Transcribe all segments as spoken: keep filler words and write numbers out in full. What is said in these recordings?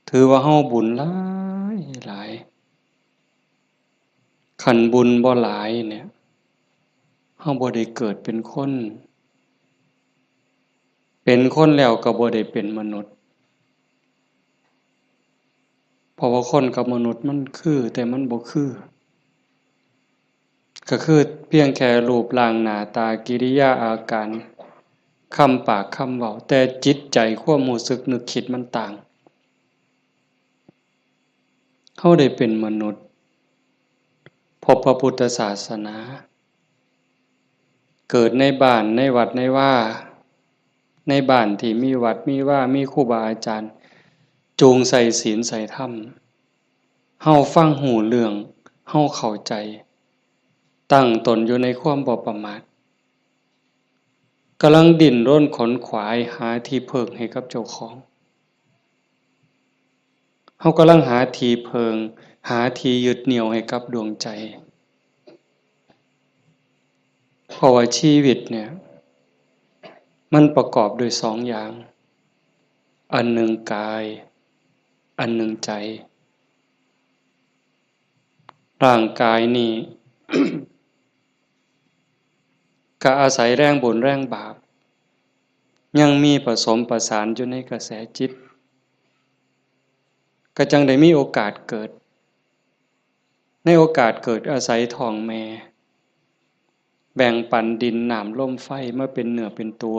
ถือว่าเฮาบุญหลายหลาย คันบุญบ่หลายเนี่ย เฮาบ่ได้เกิดเป็นคน เป็นคนแล้วก็บ่ได้เป็นมนุษย์ เพราะว่าคนกับมนุษย์มันคือ แต่มันบ่คือ ก็คือเพียงแค่รูปร่างหน้าตากิริยาอาการ คำปากคำเว้า แต่จิตใจความรู้สึกนึกคิดมันต่าง เฮาได้เป็นมนุษย์ พบพระพุทธศาสนา เกิดในบ้านในวัดในวา ในบ้านที่มีวัดมีวา มีครูบาอาจารย์ จูงใส่ศีลใส่ธรรม เฮาฟังฮู้เรื่อง เฮาเข้าใจ ตั้งตนอยู่ในความบ่ประมาท กำลังดิ้นรนขนขวายหาที่เพิ่งให้กับเจ้าของ เฮากำลังหาที่เพิ่ง หาที่ยึดเหนี่ยวให้กับดวงใจ เพราะว่าชีวิตเนี่ย มันประกอบด้วยสองอย่าง อันหนึ่งกาย อันหนึ่งใจ ร่างกายนี่ ก็อาศัยแรงบุญแรงบาป ยังมีผสมประสานอยู่ในกระแสจิต ก็จั่งได้มีโอกาสเกิด ในโอกาสเกิดอาศัยท้องแม่ แบ่งปันดินน้ำลมไฟมาเป็นเนื้อเป็นตัว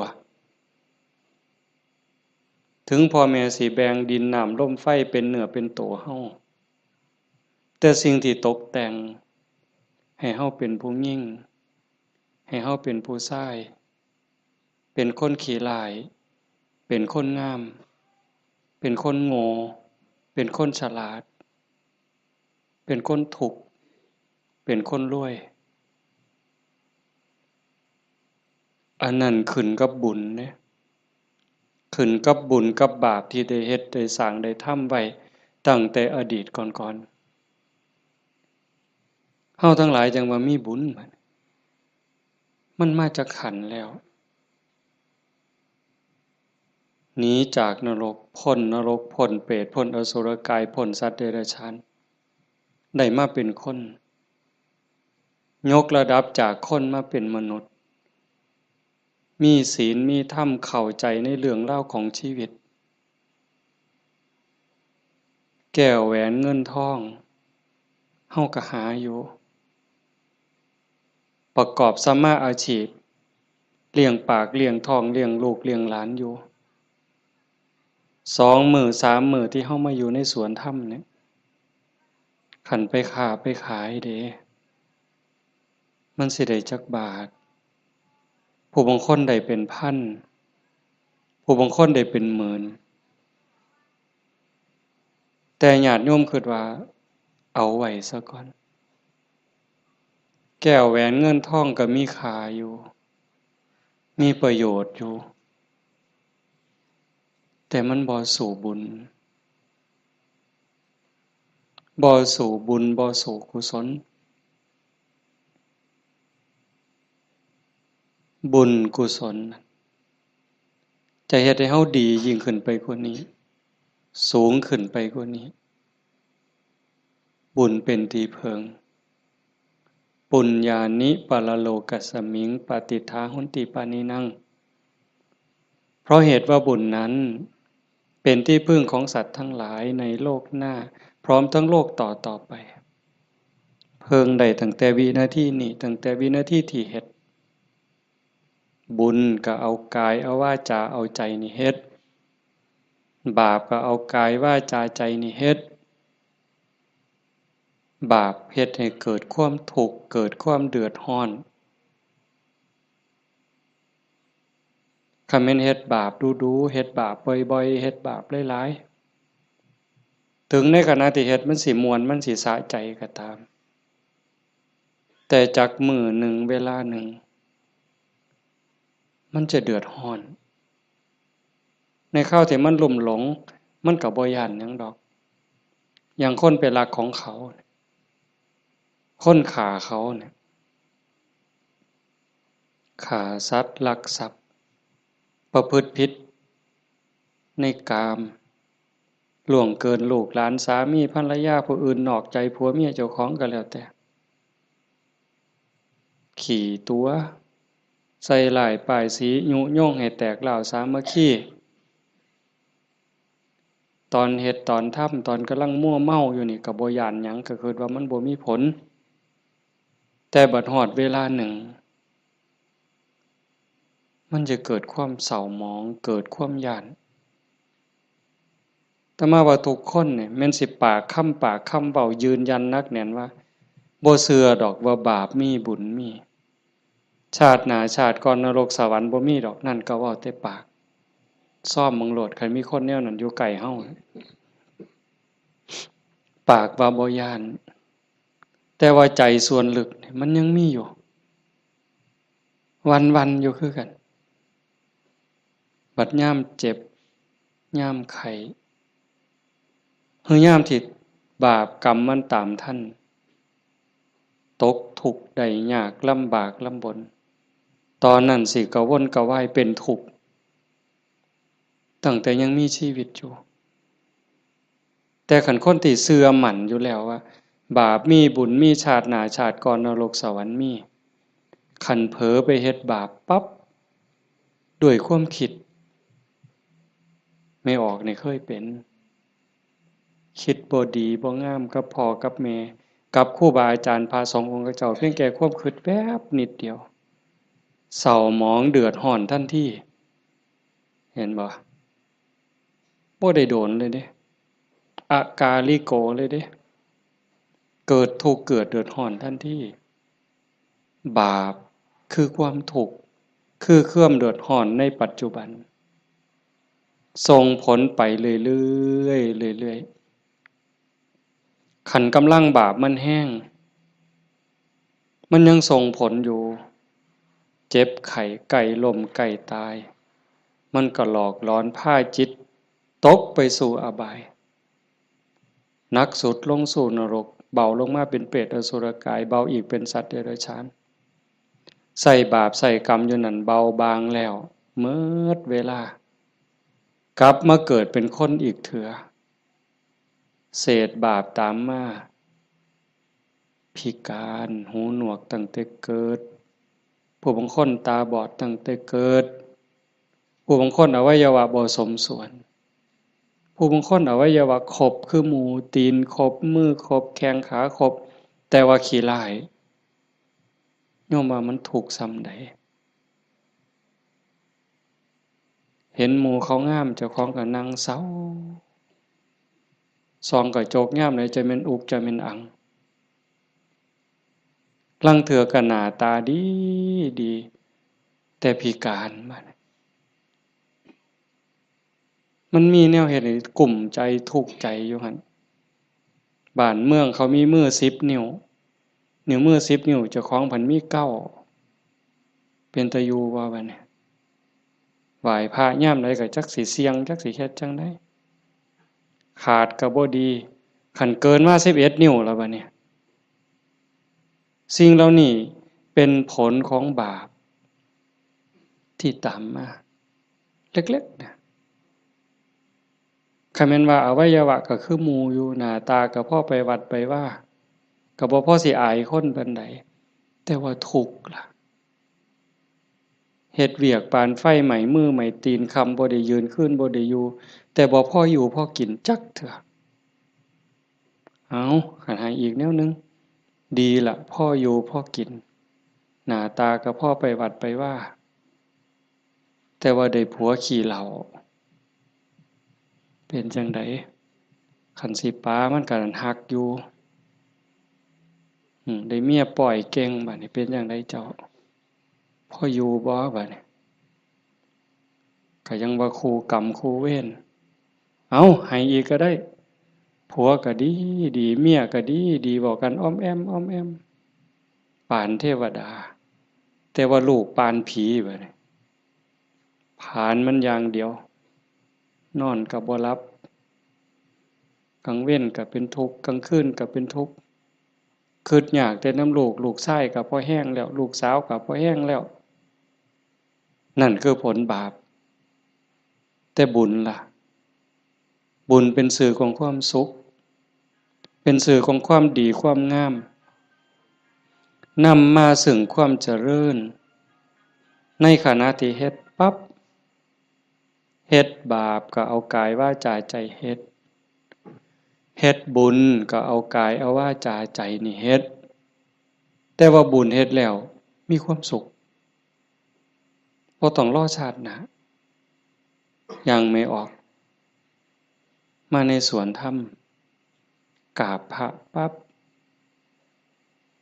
ถึงพ่อแม่สิแบ่งดินน้ำลมไฟเป็นเนื้อเป็นตัวเฮา แต่สิ่งที่ตกแต่ง ให้เฮาเป็นผู้หญิง ให้เฮาเป็นผู้ชาย เป็นคนขี้ร้าย เป็นคนงาม เป็นคนโง่ เป็นคนฉลาด เป็นคนทุกข์ เป็นคนรวย อันนั้นขึ้นกับบุญเด้ ขึ้นกับบุญกับบาปที่ได้เฮ็ดได้สร้างได้ทำไว้ตั้งแต่อดีตก่อนๆ เฮาทั้งหลายจั่งว่ามีบุญ มันมาจักขันแล้ว หนีจากนรก พ้นนรก พ้นเปรต พ้นอสุรกาย พ้นสัตว์เดรัจฉาน ได้มาเป็นคน ยกระดับจากคนมาเป็นมนุษย์ มีศีล มีธรรม เข้าใจในเรื่องราวของชีวิต แก้วแหวนเงินทอง เฮาก็หาอยู่ ประกอบสัมมาอาชีพ เลี้ยงปาก เลี้ยงท้อง เลี้ยงลูก เลี้ยงหลานอยู่ สองมื้อ สามมื้อที่เฮามาอยู่ในสวนธรรมเนี่ย คันไปค้าไปขายเด้ มันสิได้จักบาท ผู้บางคนได้เป็นพัน ผู้บางคนได้เป็นหมื่น แต่ญาติโยมคิดว่าเอาไว้ซะก่อน แก้วแหวนเงินทองก็มีค่าอยู่ มีประโยชน์อยู่ แต่มันบ่สู้บุญ บ่สู้บุญ บ่สู้กุศล บุญกุศล จะเฮ็ดให้เฮาดียิ่งขึ้นไปกว่านี้ สูงขึ้นไปกว่านี้ บุญเป็นที่เพิ่ง ปุญญานิปรโลกัสมิง ปฏิฏฐาหนติปานินัง เพราะเหตุว่าบุญนั้น เป็นที่พึ่งของสัตว์ทั้งหลายในโลกหน้า พร้อมทั้งโลกต่อต่อไป เพิ่งได้ตั้งแต่วินาทีนี้ ตั้งแต่วินาทีที่เฮ็ด บุญก็เอากายเอาวาจาเอาใจนี่เฮ็ด บาปก็เอากายวาจาใจนี่เฮ็ด บาปเฮ็ดให้เกิดความทุกข์ เกิดความเดือดร้อน คันแม่นเฮ็ดบาปดูๆ เฮ็ดบาปบ่อยๆ เฮ็ดบาปหลายๆ ถึงในขณะที่เฮ็ดมันสิม่วน มันสิสะใจก็ตาม แต่จักมื้อหนึ่งเวลาหนึ่ง มันจะเดือดร้อน ในคราวที่มันลุ่มหลง มันก็บ่ย้านหยังดอก อย่างคนไปลักของเขา คนฆ่าเขาเนี่ย ฆ่าสัตว์ ลักทรัพย์ ประพฤติผิดในกาม ล่วงเกินลูกหลานสามีภรรยาผู้อื่นนอกใจผัวเมียเจ้าของก็แล้วแต่ ขี้ตั๋ว ใส่ร้ายป้ายสี ยุยงให้แตกร้าวสามัคคี ตอนเฮ็ดตอนทำ ตอนกำลังมัวเมาอยู่นี่ก็บ่ย้านหยัง ก็คิดว่ามันบ่มีผล แต่บัดฮอดเวลาหนึ่ง มันจะเกิดความเศร้าหมอง เกิดความย้าน อาตมาว่าทุกคนนี่แม่นสิปากคำปากคำเว้ายืนยันหนักแน่นว่า บ่เชื่อดอกว่าบาปมีบุญมี ชาติหน้าชาติก่อนนรกสวรรค์บ่มีดอก นั่นก็เว้าแต่ปาก ซ่อมเบิ่งโลด คันมีคนแนวนั้นอยู่ใกล้เฮา ปากว่าบ่ย้าน แต่ว่าใจส่วนลึกนี่มันยังมีอยู่ หวั่นๆ อยู่คือกัน บัดยามเจ็บ ยามไข้ หรือยามที่บาปกรรมมันตามทัน ตกทุกข์ได้ยาก ลำบากลำบน ตอนนั้นสิกระวนกระวายเป็นทุกข์ ตั้งแต่ยังมีชีวิตอยู่ แต่คันคนที่เชื่อมั่นอยู่แล้วว่า บาปมีบุญมี ชาติหน้าชาติก่อนนรกสวรรค์มี คันเผลอไปเฮ็ดบาปปั๊บ ด้วยความคิด แม่ออกนี่เคยเป็น คิดบ่ดีบ่งามกับพ่อกับแม่ กับครูบาอาจารย์พระสงฆ์องค์เจ้า เพียงแค่ความคิดแวบนิดเดียว เศร้าหมองเดือดร้อนทันที เห็นบ่ บ่ได้โดนเลยเด้ อากาลิโกเลยเด้ เกิดทุกข์เกิดเดือดร้อนทันที บาปคือความทุกข์ คือความเดือดร้อนในปัจจุบัน ส่งผลไปเรื่อยๆ เรื่อยๆ คันกำลังบาปมันแฮง มันยังส่งผลอยู่ เจ็บไข้ ใกล้ล้ม ใกล้ตาย มันก็หลอกหลอนพาจิตตกไปสู่อบาย หนักสุดลงสู่นรก เบาลงมาเป็นเปรตอสุรกาย เบาอีกเป็นสัตว์เดรัจฉาน ใส่บาปใส่กรรมอยู่นั่น เบาบางแล้ว หมดเวลา กลับมาเกิดเป็นคนอีกเถือ เศษบาปตามมา พิการ หูหนวกตั้งแต่เกิด ผู้บางคนตาบอดตั้งแต่เกิด ผู้บางคนอวัยวะบ่สมส่วน ผู้บางคนอวัยวะครบคือหมู ตีนครบ มือครบ แข้งขาครบ แต่ว่าขี้ร้าย โยมว่ามันทุกข์ส่ำใด เห็นหมู่เขางาม เจ้าของก็นั่งเศร้า ส่องกระจกยามใดจะแม่นอุกจะแม่นอัง ลางเทื่อก็หน้าตาดีดี แต่พิการ บาดนี้ มันมีแนวเฮ็ดให้กุ้มใจทุกข์ใจอยู่หั่น บ้านเมืองเขามีมือสิบนิ้ว นิ้วมือสิบนิ้ว เจ้าของพันมีเก้า เป็นตาอยู่บ่บาดนี้ ไหว้พระยามใดก็จักสิเสี่ยง จักสิเฮ็ดจั่งใด ขาดก็บ่ดี คันเกินมาสิบเอ็ดนิ้วแล้วบาดนี้ สิ่งเหล่านี้เป็นผลของบาปที่ตามมา เล็กๆ นะ คันแม่นว่าอวัยวะก็คือหมู่อยู่ หน้าตาก็พอไปวัดไปวา ก็บ่พอสิอายคนปานใด แต่ว่าทุกข์ล่ะ เฮ็ดเวียกปานไฟไหม้มือไหม้ตีน ค่ำบ่ได้ยืน คืนบ่ได้อยู่ แต่บ่พออยู่พอกินจักเทื่อ เอา คันให้อีกแนวหนึ่ง ดีละ พออยู่พอกิน หน้าตาก็พอไปวัดไปวา แต่ว่าได้ผัวขี้เหล้า เป็นจั่งใด คันสิปามันก็ฮักอยู่ อืม ได้เมียป้อยเก่ง บาดนี้เป็นจั่งใดเจ้า พออยู่บ่ บาดนี้ ก็ยังว่าคู่กรรมคู่เวร เอา ให้อีกก็ได้ ผัวก็ดีดี เมียก็ดีดี เว้ากันอ้อมแอ้มอ้อมแอ้ม ปานเทวดา แต่ว่าลูกปานผี บาดนี้ ผลาญมันอย่างเดียว นอนก็บ่หลับ กลางเว็นก็เป็นทุกข์ กลางคืนก็เป็นทุกข์ คิดยากแต่นำลูก ลูกชายก็พอแฮงแล้ว ลูกสาวก็พอแฮงแล้ว นั่นคือผลบาป แต่บุญล่ะ บุญเป็นสื่อของความสุข เป็นสื่อของความดีความงาม นำมาซึ่งความเจริญ ในขณะที่เฮ็ดปั๊บ เฮ็ดบาปก็เอากายวาจาใจเฮ็ด เฮ็ดบุญก็เอากายเอาวาจาใจนี่เฮ็ด แต่ว่าบุญเฮ็ดแล้วมีความสุข บ่ต้องรอชาติหน้า ย่างแม่ออก มาในสวนธรรม กราบพระปั๊บ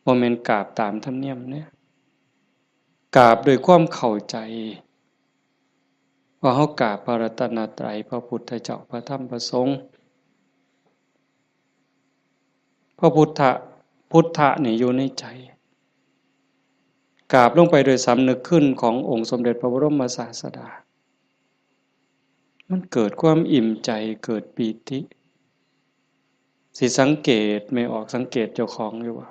บ่แม่นกราบตามธรรมเนียมเด้ กราบด้วยความเข้าใจ ว่าเฮากราบพระรัตนตรัย พระพุทธเจ้า พระธรรม พระสงฆ์ พระพุทธะ พุทธะนี่อยู่ในใจ กราบลงไปโดยสำนึกคุณขององค์สมเด็จพระบรมศาสดา มันเกิดความอิ่มใจ เกิดปีติ สิสังเกต แม่ออกสังเกตเจ้าของอยู่ว่า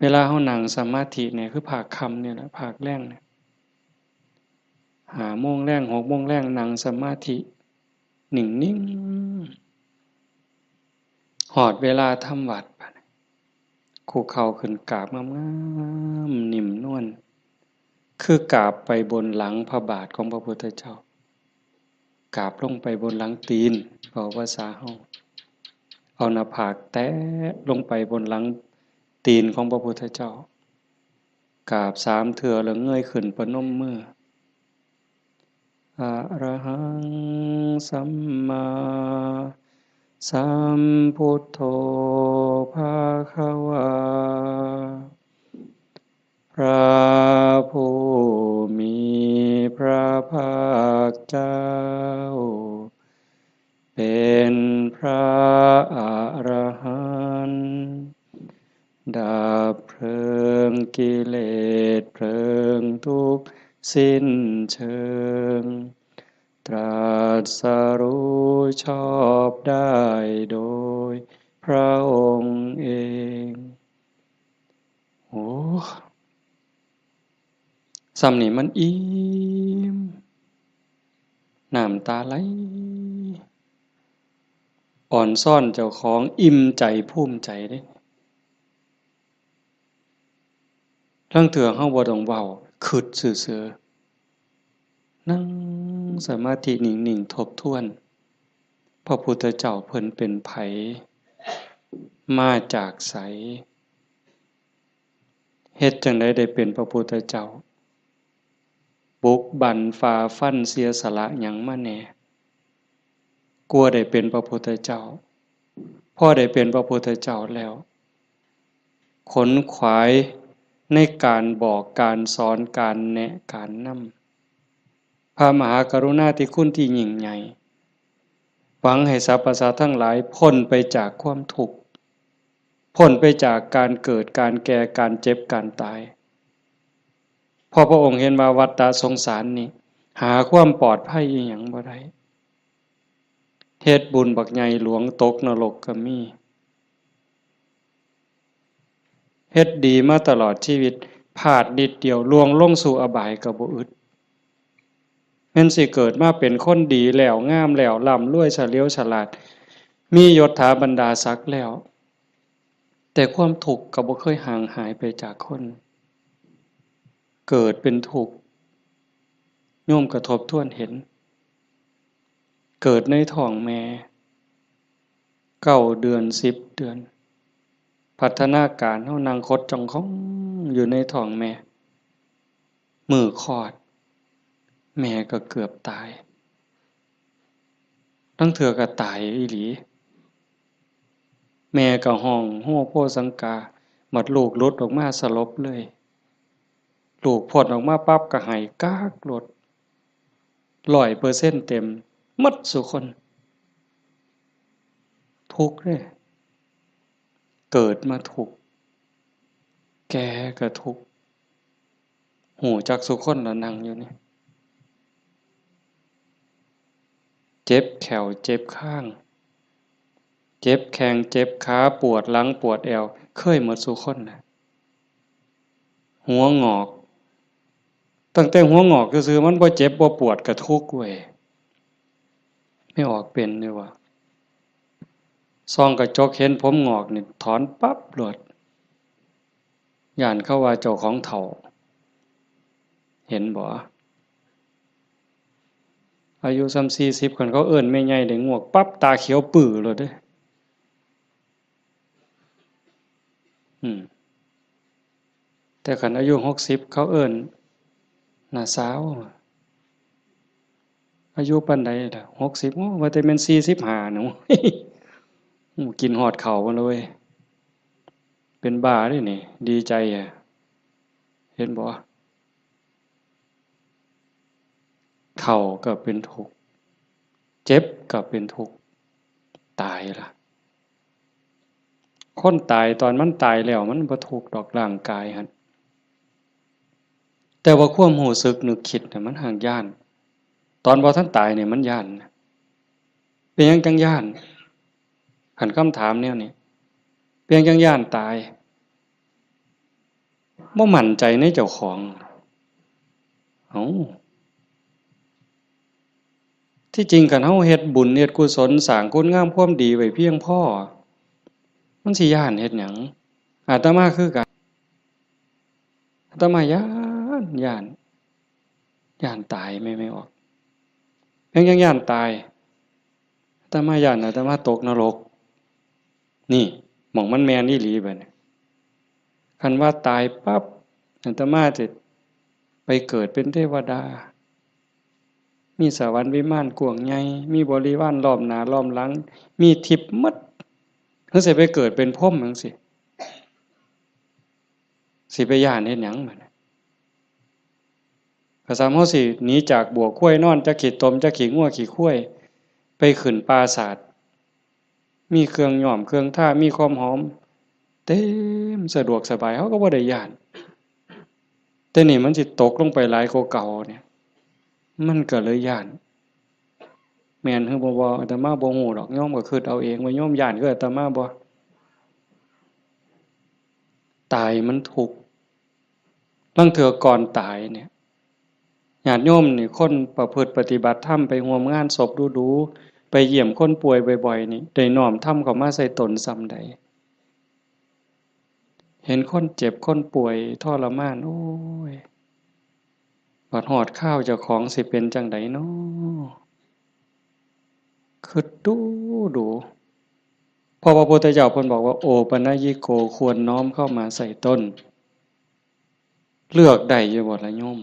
เวลาเฮานั่งสมาธิเนี่ย คือภาคค่ำเนี่ยแหละ ภาคแลงเนี่ย ห้าโมงแลง หกโมงแลง นั่งสมาธิ นิ่งๆ ฮอดเวลาทำวัตร คุกเข่าขึ้นกราบงามๆ นิ่มนวล คือกราบไปบนหลังพระบาทของพระพุทธเจ้า กราบลงไปบนหลังตีน เว้าภาษาเฮา เอาหน้าผากแตะลงไปบนหลังตีนของพระพุทธเจ้า กราบสามเทื่อแล้วเงยขึ้นประนมมือ อะระหังสัมมาสัมพุทโธภะคะวา พระผู้มีพระภาคเจ้า เป็นพระอรหันต์ ดับเพลิงกิเลสเพลิงทุกข์สิ้นเชิง ตรัสรู้ชอบได้โดยพระองค์เอง โอ้ ส่ำนี่มันอิ่ม น้ำตาไหล อ่อนซ้อนเจ้าของ อิ่มใจภูมิใจเด้ ลางเทื่อเฮาบ่ต้องเว้า คิดซื่อๆ นั่งสมาธินิ่งๆ ทบทวน พระพุทธเจ้าเพิ่นเป็นไผ มาจากไส เฮ็ดจั่งใดได้เป็นพระพุทธเจ้า บุกบั่นฝ่าฟันเสียสละหยังมาแหน่ กว่าได้เป็นพระพุทธเจ้า พอได้เป็นพระพุทธเจ้าแล้ว ขนขวายในการบอก การสอน การแนะ การนำ พระมหากรุณาธิคุณที่ยิ่งใหญ่ หวังให้สรรพสัตว์ทั้งหลายพ้นไปจากความทุกข์ พ้นไปจากการเกิด การแก่ การเจ็บ การตาย เพราะพระองค์เห็นว่าวัฏฏะสงสารนี่ หาความปลอดภัยอีหยังบ่ได้ เฮ็ดบุญบักใหญ่หลวงตกนรกก็มี เฮ็ดดีมาตลอดชีวิต พลาดนิดเดียวล่วงลงสู่อบายก็บ่อึด แม่นสิเกิดมาเป็นคนดีแล้ว งามแล้ว ร่ำรวย เฉลียวฉลาด มียศถาบรรดาศักดิ์แล้ว แต่ความทุกข์ก็บ่เคยห่างหายไปจากคน เกิดเป็นทุกข์ โยมก็ทบทวนเห็น เกิดในท้องแม่ เก้าเดือน สิบเดือน พัฒนาการเฮานั่งขดจ้องของอยู่ในท้องแม่ มื้อคลอด แม่ก็เกือบตาย ลางเทื่อก็ตายอีหลี แม่ก็ฮ้องโฮโฮสังกา บัดลูกหลุดออกมาสลบเลย ลูกพ้นออกมาปั๊บก็ไห้ก๊ากโลด ร้อยเปอร์เซ็นต์เต็ม หมดซุคน ทุกข์เด้ เกิดมาทุกข์ แก่ก็ทุกข์ ฮู้จักซุคนล่ะนั่งอยู่นี่ เจ็บแข้ว เจ็บคาง เจ็บแข้ง เจ็บขา ปวดหลัง ปวดแอว เคยหมดซุคนน่ะ หัวงอก ตั้งแต่หัวงอกซื่อๆ มันบ่เจ็บบ่ปวดก็ทุกข์เว้ย ไม่ออกเป็นอยู่ว่า ส่องกระจกเห็นผมหงอกนี่ถอนปั๊บโลด ย้านเขาว่าเจ้าของเฒ่า เห็นบ่ อายุส่ำสี่สิบ คันเขาเอิ้นแม่ใหญ่ได้งวกปั๊บ ตาเขียวปื้อโลดเด้ อืม แต่คันอายุหกสิบ เขาเอิ้นน้าสาว อายุปานใดล่ะ หกสิบ โอ้ ว่าแต่แม่นสี่สิบห้าหนู โอ้ กินฮอดข้าวมาเลย เป็นบ้าเด้นี่ ดีใจอะ เห็นบ่ เฒ่าก็เป็นทุกข์ เจ็บก็เป็นทุกข์ ตายล่ะ คนตายตอนมันตายแล้วมันบ่ทุกข์ดอกร่างกายหั่น แต่ว่าความรู้สึกนึกคิดน่ะมันหากย้าน ตอนบ่ทันตายเนี่ยมันย้านนะ เป็นหยังจั่งย้าน คันคำถามแนวนี้ เป็นหยังจั่งย้านตาย บ่มั่นใจในเจ้าของ เอ้า ที่จริงคันเฮาเฮ็ดบุญเฮ็ดกุศลสร้างคุณงามความดีไว้เพียงพอ มันสิย้านเฮ็ดหยัง อาตมาคือกัน อาตมาย้าน ย้าน ย้านตายแม่ แม่ออก เป็นหยังจั่งย้านตาย อาตมาย้านอาตมาตกนรก นี่ หม่องมันแม่นอีหลีบัดนี้ คันว่าตายปั๊บ อาตมาจะไปเกิดเป็นเทวดา มีสวรรค์วิมานกว้างใหญ่ มีบริวารล้อมหน้าล้อมหลัง มีทิพย์หมด คือสิไปเกิดเป็นพรหมจั่งซี้ สิไปย้านเฮ็ดหยังบัดนี้ ก็ส่ำเฮาสิหนีจากบัวควายนอน จักขี้ตม จักขี้งัวขี้ควาย ไปขึ้นปราสาท มีเครื่องย้อมเครื่องทา มีความหอม เต็ม สะดวกสบาย เฮาก็บ่ได้ย้าน แต่นี่มันสิตกลงไปหลายกว่าเก่าเนี่ย มันก็เลยย้าน แม่นหรือบ่ บ่ อาตมาบ่ฮู้ดอก โยมก็คิดเอาเองว่าโยมย้านคืออาตมาบ่ ตายมันทุกข์ ลางเทื่อก่อนตายเนี่ย ญาติโยมนี่ คนประพฤติปฏิบัติธรรม ไปร่วมงานศพดู๋ๆ ไปเยี่ยมคนป่วยบ่อยๆ นี่ ได้น้อมธรรมเข้ามาใส่ตนส่ำใด เห็นคนเจ็บคนป่วยทรมาน โอ้ย บัดฮอดคราวเจ้าของสิเป็นจั่งใดน้อ คิดดู๋ดู๋ เพราะว่าพระพุทธเจ้าเพิ่นบอกว่า โอปัญญิโก ควรน้อมเข้ามาใส่ตน เลือกได้อยู่บ่ล่ะโยม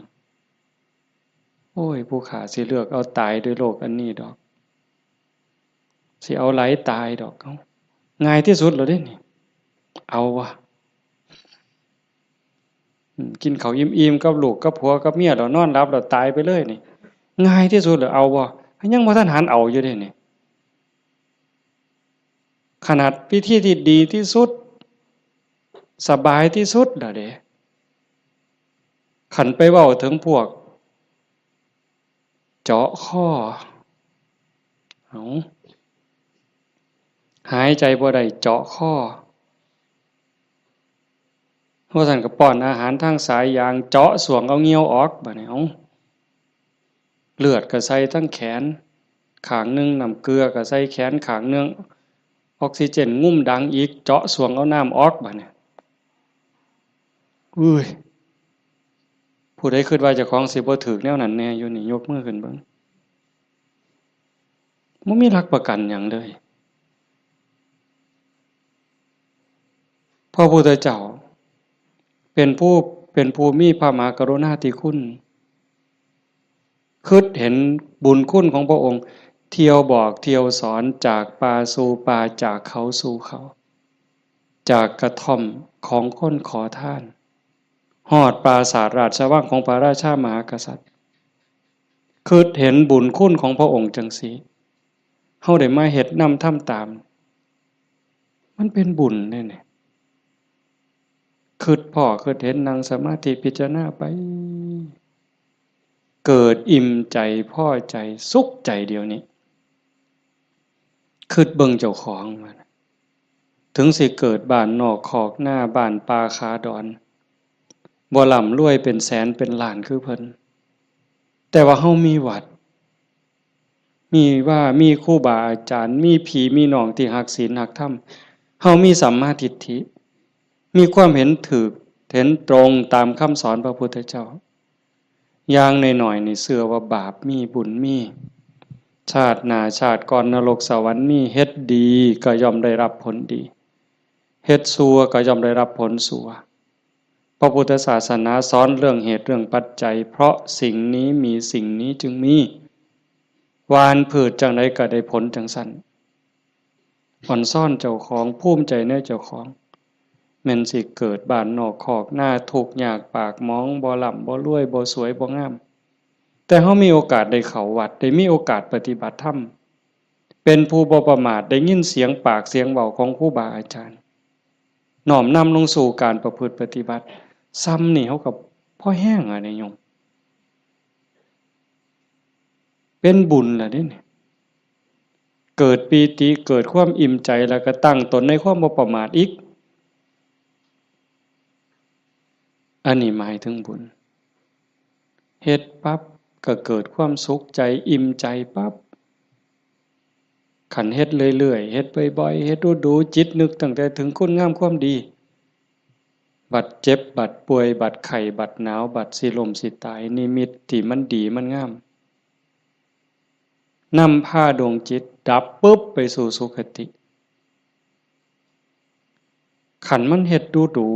โอ้ย ผู้ข้าสิเลือกเอาตายด้วยโลกอันนี้ดอก สิเอาหลายตายดอก เอ้า ง่ายที่สุดแล้วเด้นี่ เอาวะ อืม กินข้าวอิ่มๆ กับลูกกับผัวกับเมียแล้วนอนหลับแล้วตายไปเลยนี่ ง่ายที่สุดแล้ว เอาบ่ ยังบ่ทันหันเอาอยู่เด้นี่ ขนาดวิธีที่ดีที่สุด สบายที่สุดแล้วเด้ คันไปเว้าถึงพวก เจาะคอ เอา หายใจบ่ได้ เจาะคอ ว่าซั่นก็ป้อนอาหารทางสายยาง เจาะส่วงเอาเหยี่ยวออก บัดนี้ เอา เลือดก็ใส่ทั้งแขนข้างหนึ่ง น้ำเกลือก็ใส่แขนข้างหนึ่ง ออกซิเจนงุ่มดังอีก เจาะส่วงเอาน้ำออก บัดนี้ อุ้ย ผู้ใดคิดว่าเจ้าของสิบ่ถืกแนวนั้นแน่อยู่นี่ ยกมือขึ้นเบิ่ง บ่มีหลักประกันหยังเลย พระพุทธเจ้า เป็นผู้ เป็นผู้มีพระมหากรุณาธิคุณ คิดเห็นบุญคุณของพระองค์ เที่ยวบอกเที่ยวสอน จากป่าสู่ป่า จากเขาสู่เขา จากกระท่อมของคนขอทาน ฮอดปราสาทราชวังของพระราชามหากษัตริย์ คิดเห็นบุญคุณของพระองค์จั่งซี้ เฮาได้มาเฮ็ดนำทำตาม มันเป็นบุญเด้นี่ คิดพ้อคิดเห็น นั่งสมาธิพิจารณาไป เกิดอิ่มใจ พอใจ สุขใจเดี๋ยวนี้ คิดเบิ่งเจ้าของมัน ถึงสิเกิดบ้านนอกคอกนา บ้านป่าขาดอน บ่ร่ำรวยเป็นแสนเป็นล้านคือเพิ่น แต่ว่าเฮามีวัด มีว่ามีครูบาอาจารย์ มีพี่มีน้องที่ฮักศีลฮักธรรม เฮามีสัมมาทิฏฐิ มีความเห็นถูก เห็นตรงตามคำสอนพระพุทธเจ้า อย่างน้อยๆ นี่เชื่อว่าบาปมีบุญมี ชาติหน้าชาติก่อนนรกสวรรค์มี เฮ็ดดีก็ย่อมได้รับผลดี เฮ็ดชั่วก็ย่อมได้รับผลชั่ว พระพุทธศาสนาสอนเรื่องเหตุเรื่องปัจจัย เพราะสิ่งนี้มีสิ่งนี้จึงมี หว่านพืชจั่งใดก็ได้ผลจั่งซั้น อ่อนซ้อนเจ้าของ ภูมิใจในเจ้าของ แม่นสิเกิดบ้านนอกคอกนา ทุกข์ยากปากหมอง บ่ร่ำบ่รวย บ่สวยบ่งาม แต่เฮามีโอกาสได้เข้าวัด ได้มีโอกาสปฏิบัติธรรม เป็นผู้บ่ประมาท ได้ยินเสียงปากเสียงเว้าของครูบาอาจารย์ น้อมนำลงสู่การประพฤติปฏิบัติ ซ่ำนี่เฮาก็พอแฮงอะเด้โยม เป็นบุญล่ะเด้นี่ เกิดปีติ เกิดความอิ่มใจ แล้วก็ตั้งตนในความบ่ประมาทอีก อันนี้หมายถึงบุญ เฮ็ดปั๊บก็เกิดความสุขใจ อิ่มใจปั๊บ คันเฮ็ดเรื่อยๆ เฮ็ดบ่อยๆ เฮ็ดดูๆ จิตนึกตั้งแต่ถึงคุณงามความดี บัดเจ็บ บัดป่วย บัดไข้ บัดหนาว บัดสิล้มสิตาย นิมิตที่มันดีมันงาม นำพาดวงจิตดับปุ๊บไปสู่สุคติ คันมันเฮ็ดดู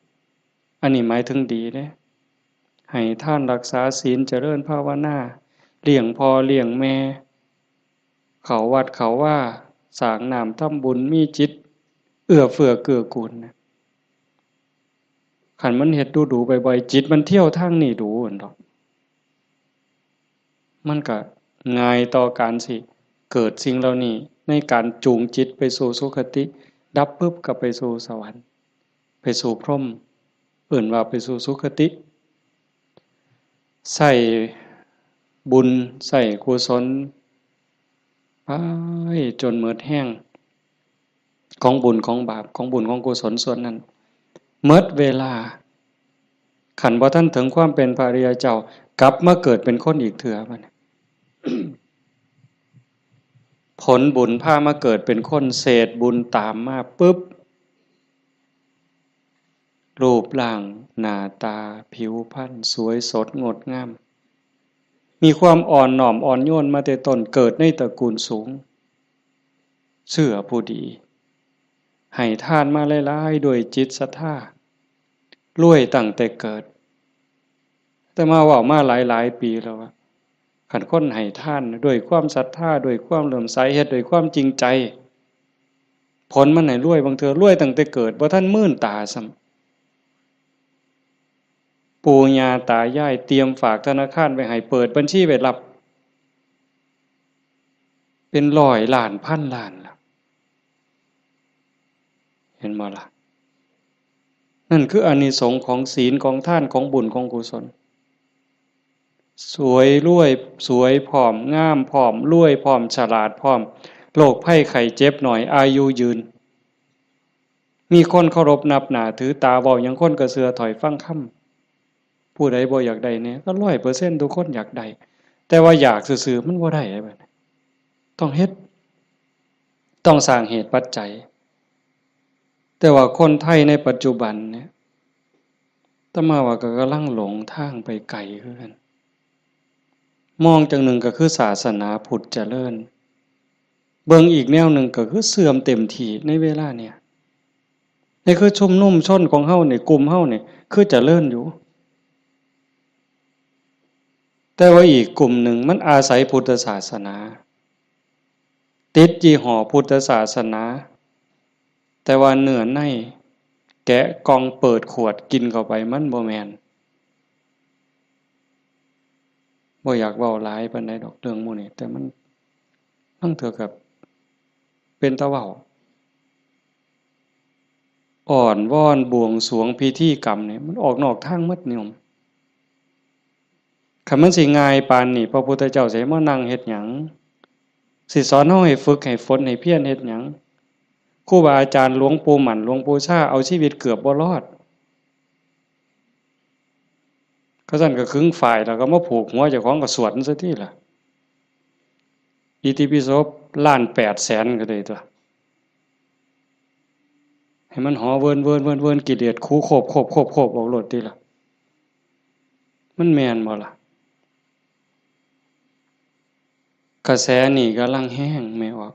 ๆ อันนี้หมายถึงดีเด้ ให้ทานรักษาศีล เจริญภาวนา เลี้ยงพ่อเลี้ยงแม่ เข้าวัดเข้าวา สร้างน้ำทำบุญ มีจิตเอื้อเฟื้อเกื้อกูลนะ คันมันเฮ็ดดูๆ บ่อยๆ จิตมันเที่ยวทางนี้ดู๋หั่นดอก มันก็ง่ายต่อการสิเกิดสิ่งเหล่านี้ ในการจูงจิตไปสู่สุคติ ดับปุ๊บก็ไปสู่สวรรค์ ไปสู่พรหม เอิ้นว่าไปสู่สุคติ ใช้บุญ ใช้กุศล ไปจนหมดแฮง ของบุญของบาป ของบุญของกุศลส่วนนั้น หมดเวลา คันบ่ทันถึงความเป็นพระอริยเจ้า กลับมาเกิดเป็นคนอีกเทื่อบัดนี้ ผลบุญพามาเกิดเป็นคน เศษบุญตามมาปุ๊บ รูปร่างหน้าตาผิวพรรณสวยสดงดงาม มีความอ่อนน้อมอ่อนโยนมาแต่ต้น เกิดในตระกูลสูง เชื่อผู้ดี ให้ทานมาหลายๆ ด้วยจิตศรัทธา รวยตั้งแต่เกิด อาตมาเว้ามาหลายๆ ปีแล้วว่า คันคนให้ทานด้วยความศรัทธา ด้วยความเลื่อมใส เฮ็ดด้วยความจริงใจ ผลมันให้รวย บางเทื่อรวยตั้งแต่เกิด บ่ทันมื่นตาซ้ำ ปู่ย่าตายายเตรียมฝากธนาคารไว้ให้ เปิดบัญชีไว้รับ เป็นร้อยล้าน พันล้านล่ะ เห็นบ่ล่ะ นั่นคืออานิสงส์ของศีล ของทาน ของบุญ ของกุศล สวยรวย สวยพร้อม งามพร้อม รวยพร้อม ฉลาดพร้อม โรคภัยไข้เจ็บน้อย อายุยืน มีคนเคารพนับหน้าถือตา เว้าหยังคนก็เชื่อถ้อยฟังคำ ผู้ใดบ่อยากได้แหน่ ก็ร้อยเปอร์เซ็นต์ ทุกคนอยากได้ แต่ว่าอยากซื่อๆ มันบ่ได้เด้บัดนี้ ต้องเฮ็ด ต้องสร้างเหตุปัจจัย แต่ว่าคนไทยในปัจจุบันเนี่ย อาตมาว่าก็กำลังหลงทางไปไกลคือกัน มองจั่งหนึ่งก็คือศาสนาพุทธเจริญ เบิ่งอีกแนวหนึ่งก็คือเสื่อมเต็มที่ในเวลาเนี่ย นี่คือชุมนุมชนของเฮานี่ กลุ่มเฮานี่ คือเจริญอยู่ แต่ว่าอีกกลุ่มหนึ่งมันอาศัยพุทธศาสนา ติดยี่ห้อพุทธศาสนา แต่ว่าเนื้อในแกะกล่องเปิดขวดกินเข้าไปมันบ่แม่น บ่อยากเว้าหลายปานใดดอกเรื่องหมู่นี้ แต่มัน ลางเทื่อก็เป็นตาเว้า อ้อนวอนบวงสรวงพิธีกรรมนี่ มันออกนอกทางหมดโยม คันมันสิง่ายปานนี้ พระพุทธเจ้าสิให้มานั่งเฮ็ดหยัง สิสอนเฮาให้ฝึกให้ฝนให้เพียรเฮ็ดหยัง ครูบาอาจารย์หลวงปู่หมั่น หลวงปู่ชา เอาชีวิตเกือบบ่รอด เขาซั่นก็ขึงฝ้ายแล้วก็มาผูกหัวเจ้าของก็สวดมันซะติล่ะ อิติปิโสล้านแปดแสนก็ได้ตัว ให้มันหอเวินเวินเวินเวินกิเลสคูโคบโคบโคบโคบออกโลดติล่ะ มันแม่นบ่ล่ะ กระแสนี่กำลังแฮงแม่ออก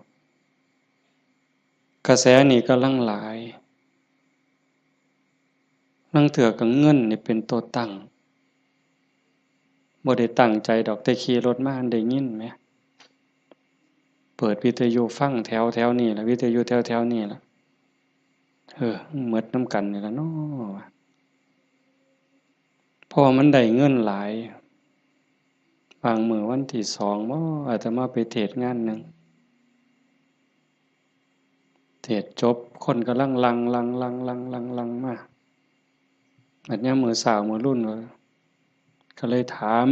กระแสนี่กำลังหลาย ลางเทื่อก็เงินนี่เป็นตัวตั้ง บ่ได้ตั้งใจดอก แต่ขี่รถมาได้ยินแหม เปิดวิทยุฟังแถวแถวนี่ล่ะ วิทยุแถวแถวนี่ล่ะ เออ หมดนำกันนี่ล่ะเนาะ เพราะว่ามันได้เงินหลาย บางมื้อวันที่สองบ่ อาตมาไปเทศน์งานหนึ่ง เทศน์จบ คนกำลังหลั่ง หลั่ง หลั่ง หลั่ง หลั่ง หลั่งมา บัดยามมื้อเช้ามื้อรุ่นก็ ก็เลยถาม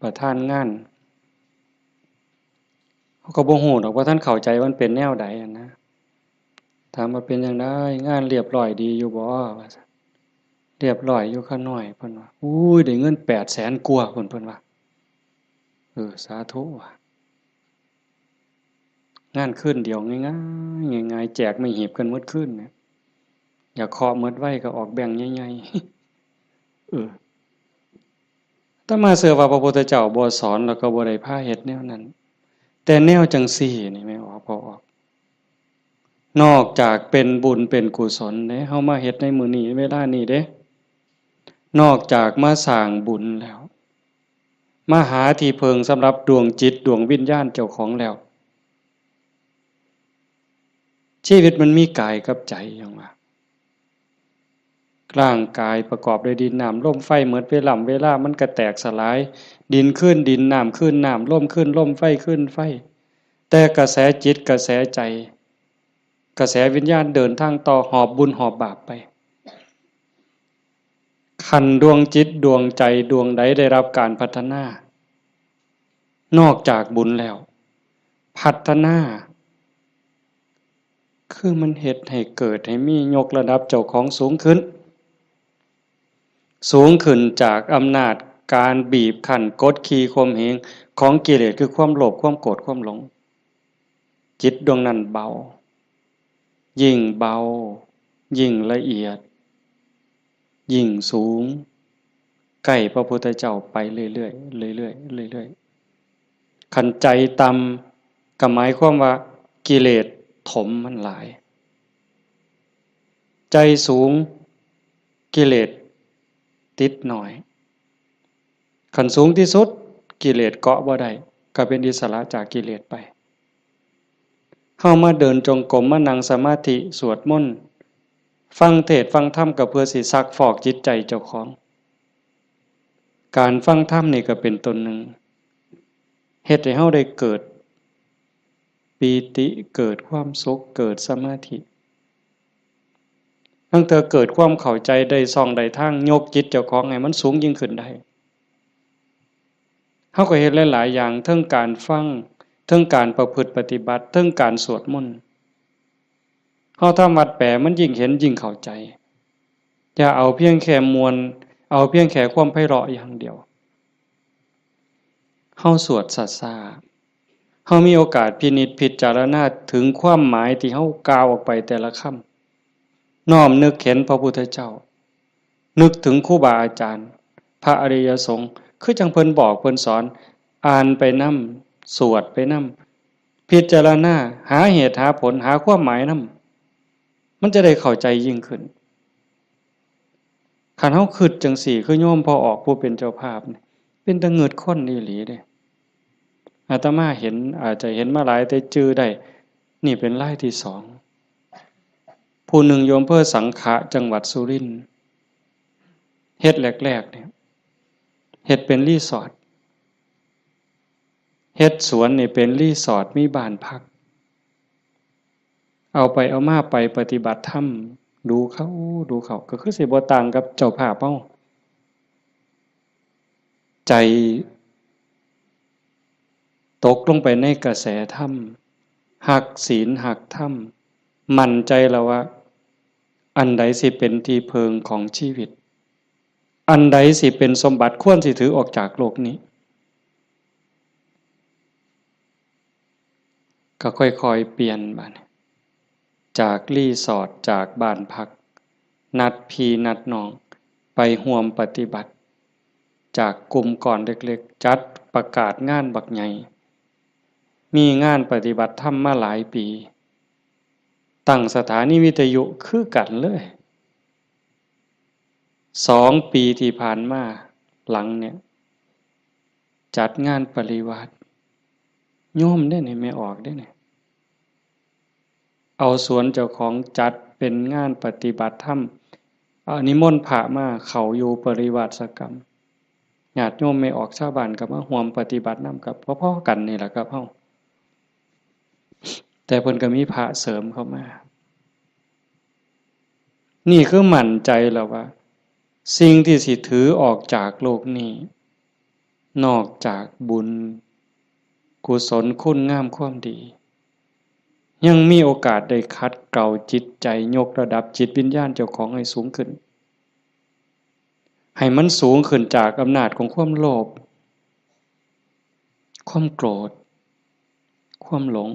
ประธานงาน เขาก็บ่ฮู้ดอกว่าท่านเข้าใจว่ามันเป็นแนวใดอะนะ ถามว่าเป็นจั่งใด งานเรียบร้อยดีอยู่บ่ ว่าซั่น เรียบร้อยอยู่ข้าน้อย เพิ่นว่า อุ้ย ได้เงินแปดแสนกว่า เพิ่น เพิ่นว่า เออ สาธุว่ะ งานคืนเดียวง่ายๆ ง่ายๆ แจกไม้หีบกันหมดคืนเนี่ย อยากเคาะหมดไวก็ออกแบงค์ใหญ่ๆ เออ อาตมาเชื่อว่าพระพุทธเจ้าบ่สอนแล้วก็บ่ได้พาเฮ็ดแนวนั้น แต่แนวจั่งซี้นี่แม่นบ่ พอออก นอกจากเป็นบุญเป็นกุศลเด้ เฮามาเฮ็ดในมื้อนี้เวลานี้เด้ นอกจากมาสร้างบุญแล้ว มาหาที่พึ่งสำหรับดวงจิตดวงวิญญาณเจ้าของแล้ว ชีวิตมันมีกายกับใจหยังวะ ร่างกายประกอบด้วยดินน้ำลมไฟ หมดเวลา เวลามันก็แตกสลาย ดินคืนดิน น้ำคืนน้ำ ลมคืนลม ไฟคืนไฟ แต่กระแสจิตกระแสใจ กระแสวิญญาณเดินทางต่อ หอบบุญหอบบาปไป คันดวงจิตดวงใจดวงใดได้รับการพัฒนา นอกจากบุญแล้ว พัฒนา คือมันเฮ็ดให้เกิดให้มี ยกระดับเจ้าของสูงขึ้น สูงขึ้นจากอำนาจการบีบคั้นกดขี่ข่มเหงของกิเลส คือความโลภ ความโกรธ ความหลง จิตดวงนั้นเบา ยิ่งเบา ยิ่งละเอียด ยิ่งสูง ใกล้พระพุทธเจ้าไปเรื่อยๆ เรื่อยๆ เรื่อยๆ คันใจต่ำก็หมายความว่ากิเลสถมมันหลาย ใจสูงกิเลสติดน้อย คันสูงที่สุดกิเลสเกาะบ่ได้ ก็เป็นอิสระจากกิเลสไป เฮามาเดินจงกรม มานั่งสมาธิ สวดมนต์ ฟังเทศน์ฟังธรรม ก็เพื่อสิซักฟอกจิตใจเจ้าของ การฟังธรรมนี่ก็เป็นต้นหนึ่ง เฮ็ดให้เฮาได้เกิดปีติ เกิดความสุข เกิดสมาธิ ลางเทื่อเกิดความเข้าใจ ได้ช่องได้ทาง ยกจิตเจ้าของให้มันสูงยิ่งขึ้นได้ เฮาก็เฮ็ดหลายๆ อย่าง เทิงการฟัง เทิงการประพฤติปฏิบัติ เทิงการสวดมนต์ เฮาทำวัดแปล มันยิ่งเห็นยิ่งเข้าใจ อย่าเอาเพียงแค่ม่วน เอาเพียงแค่ความไพเราะอย่างเดียว เฮาสวดช้าๆ เฮามีโอกาสพินิจพิจารณาถึงความหมายที่เฮากล่าวออกไปแต่ละคำ น้อมนึกเห็นพระพุทธเจ้า นึกถึงครูบาอาจารย์ พระอริยสงฆ์ คือจั่งเพิ่นบอกเพิ่นสอน อ่านไปนำ สวดไปนำ พิจารณา หาเหตุหาผล หาความหมายนำ มันจะได้เข้าใจยิ่งขึ้น คันเฮาคิดจั่งซี้ คือโยมพ่อออกผู้เป็นเจ้าภาพนี่ เป็นตาเงิดคนอีหลีเด้ อาตมาเห็น อาจจะเห็นมาหลายแต่จื่อได้ นี่เป็นรายที่สอง ผู้หนึ่งอยู่อำเภอสังขะ จังหวัดสุรินทร์ เฮ็ดแรกๆ เนี่ย เฮ็ดเป็นรีสอร์ท เฮ็ดสวนนี่เป็นรีสอร์ท มีบ้านพัก เอาไปเอามาไปปฏิบัติธรรม ดูเข้า ดูเข้า ก็คือสิบ่ต่างกับเจ้าภาพเฮา ใจตกลงไปในกระแสธรรม ฮักศีลฮักธรรม มั่นใจแล้วว่า อันใดสิเป็นที่พึ่งของชีวิต อันใดสิเป็นสมบัติควรสิถือออกจากโลกนี้ ก็ค่อยๆเปลี่ยนบัดนี้ จากรีสอร์ท จากบ้านพัก นัดพี่นัดน้อง ไปร่วมปฏิบัติ จากกลุ่มก้อนเล็กๆ จัดประกาศงานบักใหญ่ มีงานปฏิบัติธรรมมาหลายปี ตั้งสถานีวิทยุคือกันเลย สองปีที่ผ่านมาหลังเนี่ย จัดงานปริวาส โยมเด้นี่ แม่ออกเด้นี่ เอาสวนเจ้าของจัดเป็นงานปฏิบัติธรรม เอานิมนต์พระมาเข้าอยู่ปริวาสกรรม ญาติโยมแม่ออกชาวบ้านก็มาร่วมปฏิบัตินำกับพ่อๆกันนี่แหละครับเฮา แต่เพิ่นก็มีพระเสริมเข้ามา นี่คือมั่นใจแล้วว่า สิ่งที่สิถือออกจากโลกนี้ นอกจากบุญ กุศล คุณงามความดี ยังมีโอกาสได้ขัดเกลาจิตใจ ยกระดับจิตวิญญาณเจ้าของให้สูงขึ้น ให้มันสูงขึ้นจากอำนาจของความโลภ ความโกรธ ความหลง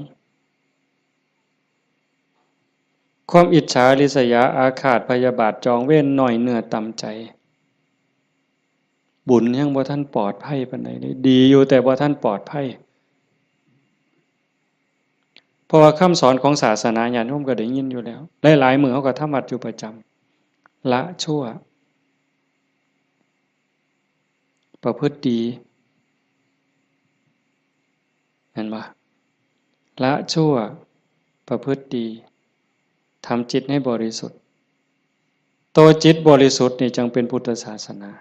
ความอิจฉาริษยาอาฆาตพยาบาทจองเวรน้อยเนื้อต่ำใจ บุญยังบ่ทันปลอดภัยปานใดเลย ดีอยู่แต่บ่ทันปลอดภัย เพราะว่าคำสอนของศาสนาญาติโยมก็ได้ยินอยู่แล้ว หลายๆมื้อเฮาก็ทำวัดอยู่ประจำ ละชั่ว ประพฤติดี เห็นบ่ ละชั่ว ประพฤติดี ทำจิตให้บริสุทธิ์ ตัวจิตบริสุทธิ์นี่จังเป็นพุทธศาสนา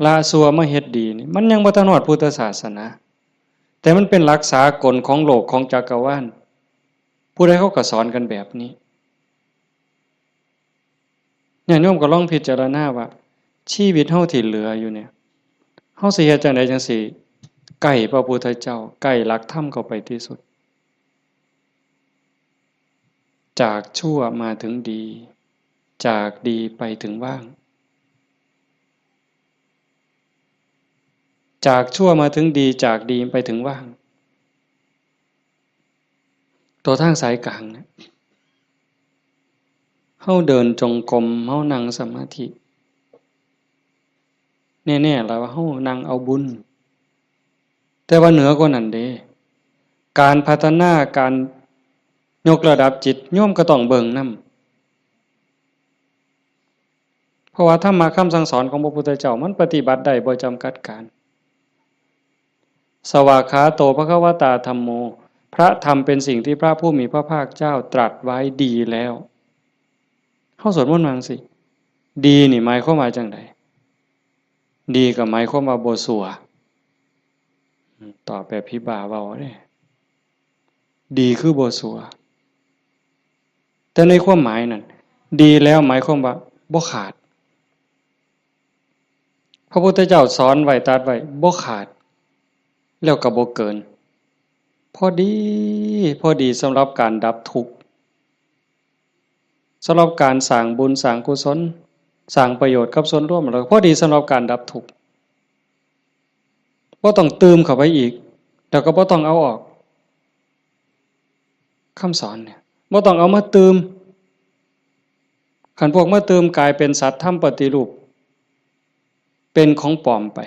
ละชั่วมาเฮ็ดดีนี่ มันยังบ่ทันฮอดพุทธศาสนา แต่มันเป็นหลักสากลของโลกของจักรวาล ผู้ใดเขาก็สอนกันแบบนี้ ญาติโยมก็ลองพิจารณาว่า ชีวิตเฮาที่เหลืออยู่เนี่ย เฮาสิเฮ็ดจั่งใดจั่งสิใกล้พระพุทธเจ้า ใกล้หลักธรรมเข้าไปที่สุด จากชั่วมาถึงดี จากดีไปถึงว่าง จากชั่วมาถึงดี จากดีไปถึงว่าง ตัวทางสายกลางเนี่ย เฮาเดินจงกรม เฮานั่งสมาธิ แน่ๆ แล้วว่าเฮานั่งเอาบุญ แต่ว่าเหนือกว่านั้นเด้ การพัฒนา การยกระดับจิต โยมก็ต้องเบิ่งนำ เพราะว่าธรรมะคำสั่งสอนของพระพุทธเจ้ามันปฏิบัติได้บ่จำกัดการ สวากขาโตภควตาธัมโม พระธรรมเป็นสิ่งที่พระผู้มีพระภาคเจ้าตรัสไว้ดีแล้ว เฮาสวดมนต์ว่าจั่งซี้ ดีนี่หมายความว่าจั่งใด ดีก็หมายความว่าบ่ซั่ว ตอบแบบผีบ้าเว้าเด้ ดีคือบ่ซั่ว แต่ในความหมายนั่น ดีแล้วหมายความว่าบ่ขาด พระพุทธเจ้าสอนไว้ ตรัสไว้ บ่ขาด แล้วก็บ่เกิน พอดี พอดีสำหรับการดับทุกข์ สำหรับการสร้างบุญสร้างกุศล สร้างประโยชน์กับส่วนรวม แล้วพอดีสำหรับการดับทุกข์ บ่ต้องตื่มเข้าไปอีก แล้วก็บ่ต้องเอาออก คำสอนเนี่ย บ่ต้องเอามาตื่ม คันพวกมาตื่มกลายเป็นสัตว์ธรรมปฏิรูป เป็นของปลอมไป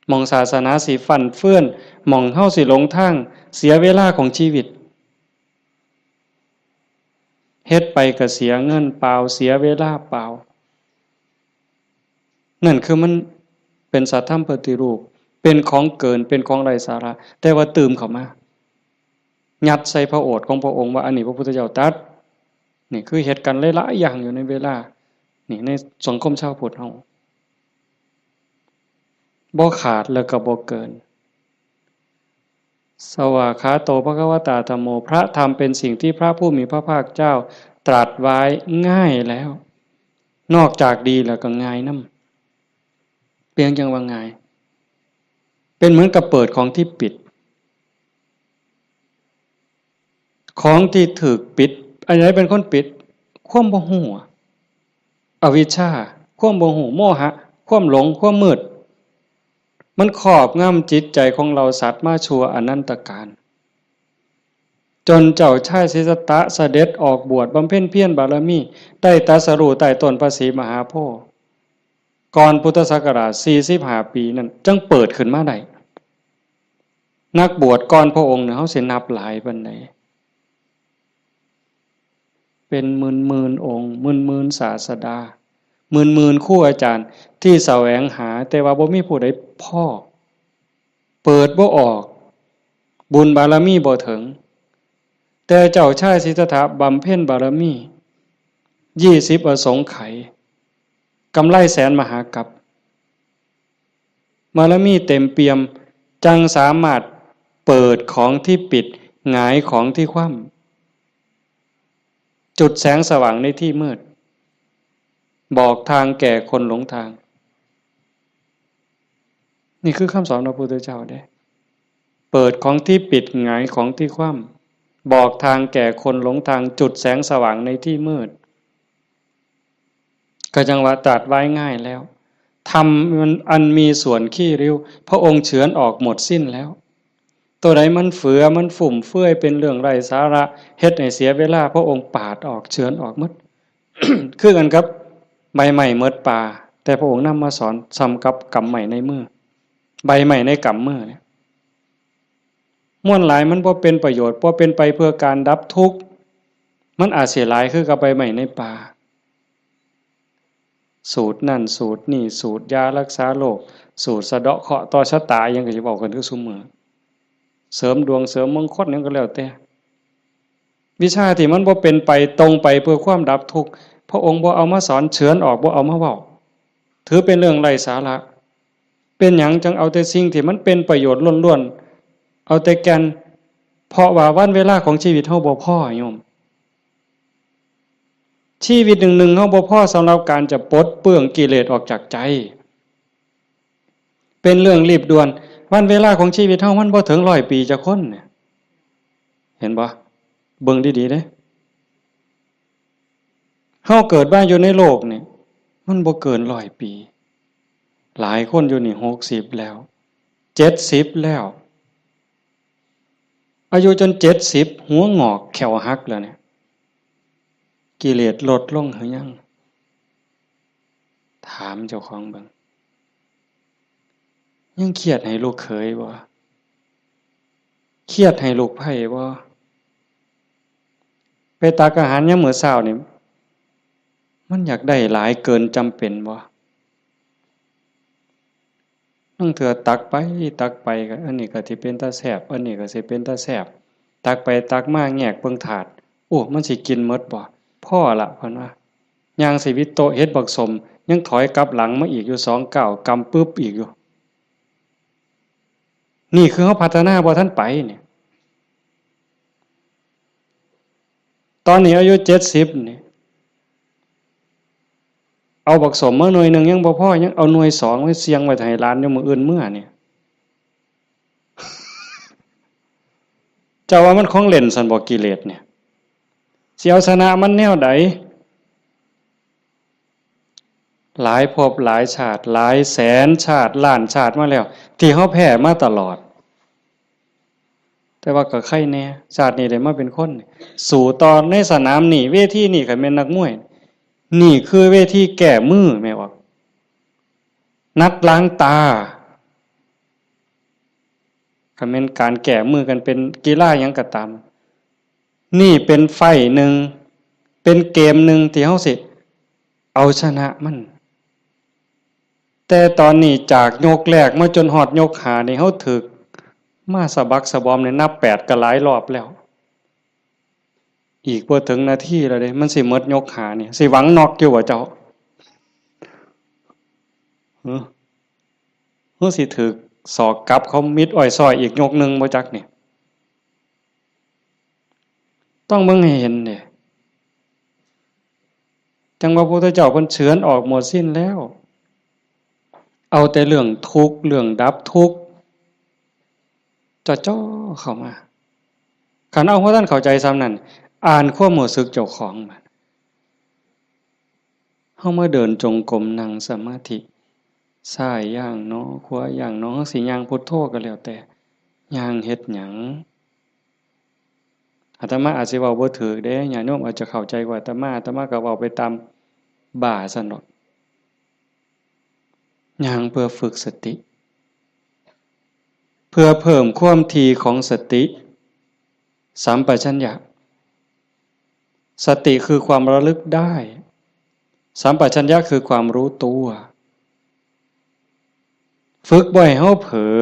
หม่องศาสนาสิฟั่นเฟือน หม่องเฮาสิหลงทาง เสียเวลาของชีวิต เฮ็ดไปก็เสียเงินเปล่า เสียเวลาเปล่า นั่นคือมันเป็นสัตว์ธรรมปฏิรูป เป็นของเกิน เป็นของไร้สาระ แต่ว่าตื่มเข้ามา ยัดใส่พระโอษฐ์ของพระองค์ว่าอันนี้พระพุทธเจ้าตรัส นี่คือเหตุการณ์หลายๆอย่างอยู่ในเวลา นี่ในสังคมชาวพุทธเฮา บ่ขาดแล้วก็บ่เกิน สวากขาโตภควตาธัมโม พระธรรมเป็นสิ่งที่พระผู้มีพระภาคเจ้าตรัสไว้ง่ายแล้ว นอกจากดีแล้วก็ง่ายนำ เพียงจั่งว่าง่าย เป็นเหมือนกับเปิดของที่ปิด ของที่ถูกปิด อันใดเป็นคนปิด ความบ่ฮู้ อวิชชา ความบ่ฮู้ โมหะ ความหลง ความมืด มันครอบงำจิตใจของเราสัตว์มาชั่วอนันตกาล จนเจ้าชายสิทธัตถะเสด็จออกบวชบำเพ็ญเพียรบารมี ได้ตรัสรู้ใต้ต้นพระศรีมหาโพธิ์ ก่อนพุทธศักราชสี่สิบห้าปีนั่น จั่งเปิดขึ้นมาได้ นักบวชก่อนพระองค์เนี่ย เฮาสินับหลายปานใด เป็นหมื่นๆองค์ หมื่นๆศาสดา หมื่นๆครูอาจารย์ที่แสวงหา แต่ว่าบ่มีผู้ใดพ้อ เปิดบ่ออก บุญบารมีบ่ถึง แต่เจ้าชายสิทธัตถะบำเพ็ญบารมี ยี่สิบอสงไขย กำไรแสนมหากัป บารมีเต็มเปี่ยม จั่งสามารถเปิดของที่ปิด หงายของที่คว่ำ จุดแสงสว่างในที่มืด บอกทางแก่คนหลงทาง นี่คือคำสอนพระพุทธเจ้าเด้ เปิดของที่ปิด หงายของที่คว่ำ บอกทางแก่คนหลงทาง จุดแสงสว่างในที่มืด ก็จั่งว่าตรัสไว้ง่ายแล้ว ธรรมอันมีส่วนขี้ริ้ว พระองค์เฉือนออกหมดสิ้นแล้ว ตัวใดมันเฟือ มันฟุ่มเฟือย เป็นเรื่องไร้สาระ เฮ็ดให้เสียเวลา พระองค์ปาดออก เฉือนออกหมด คือกันกับใบไม้หมดป่า แต่พระองค์นำมาสอนส่ำกับกำไม้ในมือ ใบไม้ในกำมือเนี่ย มวลหลายมันบ่เป็นประโยชน์ บ่เป็นไปเพื่อการดับทุกข์ มันอาจสิหลายคือกับใบไม้ในป่า สูตรนั่นสูตรนี่ สูตรยารักษาโรค สูตรสะเดาะเคราะห์ต่อชะตา อิหยังก็สิเว้ากันคือซุมื้อ เสริมดวงเสริมมงคลหยังก็แล้วแต่ วิชาที่มันบ่เป็นไปตรงไปเพื่อความดับทุกข์ พระองค์บ่เอามาสอน เฉือนออก บ่เอามาเว้า ถือเป็นเรื่องไร้สาระ เป็นหยังจั่งเอาแต่สิ่งที่มันเป็นประโยชน์ล้วนๆ เอาแต่แก่น เพราะว่าวันเวลาของชีวิตเฮาบ่พอโยม ชีวิตหนึ่งๆ เฮาบ่พอสำหรับการจะปลดเปลื้องกิเลสออกจากใจ เป็นเรื่องรีบด่วน วันเวลาของชีวิตเฮามันบ่ถึงร้อยปีจักคนเนี่ย เห็นบ่ เบิ่งดีๆเด้ เฮาเกิดมาอยู่ในโลกนี่ มันบ่เกินร้อยปี หลายคนอยู่นี่หกสิบแล้ว เจ็ดสิบแล้ว อายุจนเจ็ดสิบ หัวงอกแข้วหักแล้วเนี่ย กิเลสลดลงหรือยัง ถามเจ้าของเบิ่ง ยังเครียดให้ลูกเขยบ่ เครียดให้ลูกไพร่บ่ ไปตักอาหารยามมื้อเช้านี่ มันอยากได้หลายเกินจำเป็นบ่ ลางเทื่อตักไปตักไปก็ อันนี้ก็สิเป็นตาแซ่บ อันนี้ก็สิเป็นตาแซ่บ ตักไปตักมาแงกเบิ่งถาด โอ้ มันสิกินหมดบ่ พอละ เพิ่นว่า ย่างสิวิดโต๊ะเฮ็ดบักสม ยังถอยกลับหลังมาอีกอยู่สองก้าว กำปึ๊บอีกอยู่ นี่คือเฮาพัฒนาบ่ทันไปเนี่ย ตอนนี้อายุเจ็ดสิบนี่ เอาบักสมมาหน่วยหนึ่งยังบ่พอ ยังเอาหน่วยสองไว้เสี่ยงไว้ให้หลานอยู่มื้ออื่นเมือเนี่ย เจ้าว่ามันของเล่นซั่นบ่ กิเลสเนี่ย สิเอาชนะมันแนวใด หลายภพหลายชาติ หลายแสนชาติ ล้านชาติมาแล้ว ที่เฮาแพ้มาตลอด แต่ว่าก็ไคแหน่ ชาตินี้ได้มาเป็นคน สู้ต่อในสนามนี้ เวทีนี้ คันแม่นนักมวย นี่คือเวทีแก้มือ แม่นบ่ นัดล้างตา คันแม่นการแก้มือกันเป็นกีฬาหยังก็ตาม นี่เป็นไฟต์หนึ่ง เป็นเกมหนึ่งที่เฮาสิเอาชนะมัน แต่ตอนนี้จากยกแรกมาจนฮอดยกห้านี่ เฮาถืกมาสะบักสะบอมนี่ นับแปดก็หลายรอบแล้ว อีกบ่ถึงนาทีแล้วเด้ มันสิหมดยกห้านี่ สิหวังน็อกอยู่บ่เจ้า หึ หรือสิถืกศอกกลับเขามิดอ้อยซ้อยอีกยกหนึ่งบ่จักนี่ ต้องเบิ่งให้เห็นเด้ จั่งว่าพระพุทธเจ้าเพิ่นเฉือนออกหมดสิ้นแล้ว เอาแต่เรื่องทุกข์ เรื่องดับทุกข์ จ่อๆเข้ามา คันเอาบ่ทันเข้าใจส่ำนั้น อ่านความรู้สึกเจ้าของบัด เฮามาเดินจงกรม นั่งสมาธิ ซ้ายย่างหนอ ขวาย่างหนอ เฮาสิย่างพุทโธก็แล้วแต่ ย่างเฮ็ดหยัง อาตมาอาจสิเว้าบ่ถูกเด้ ญาติโยมอาจจะเข้าใจกว่าอาตมา อาตมาก็เว้าไปตามบ้าซั่นดอก ย่างเพื่อฝึกสติ เพื่อเพิ่มความถี่ของสติ สัมปชัญญะ สติคือความระลึกได้ สัมปชัญญะคือความรู้ตัว ฝึกบ่ให้เฮาเผลอ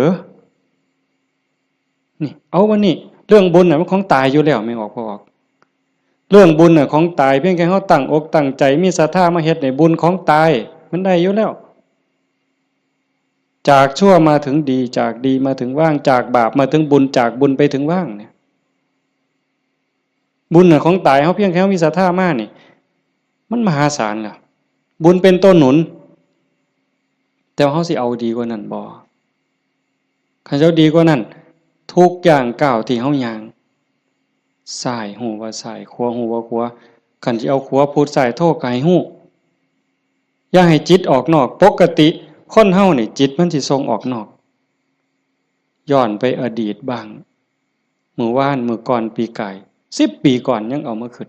นี่ เอาวันนี้ เรื่องบุญน่ะมันของตายอยู่แล้ว แม่นออกบ่ออก เรื่องบุญน่ะของตาย เพียงแค่เฮาตั้งอกตั้งใจ มีศรัทธามาเฮ็ดนี่ บุญของตาย มันได้อยู่แล้ว จากชั่วมาถึงดี จากดีมาถึงว่าง จากบาปมาถึงบุญ จากบุญไปถึงว่างเนี่ย บุญน่ะของตาย เฮาเพียงแค่เฮามีศรัทธามานี่ มันมหาศาลแล้ว บุญเป็นตัวหนุน แต่ว่าเฮาสิเอาดีกว่านั้นบ่ คันสิเอาดีกว่านั้น ทุกย่างก้าวที่เฮาย่าง ซ้ายฮู้ว่าซ้าย ขวาฮู้ว่าขวา คันสิเอาขวาพุทซ้ายโธก็ให้ฮู้ อย่าให้จิตออกนอก ปกติคนเฮานี่จิตมันสิส่งออกนอก ย้อนไปอดีตบ้าง มื้อวาน มื้อก่อน ปีกาย สิบปีก่อนยังเอามาคิด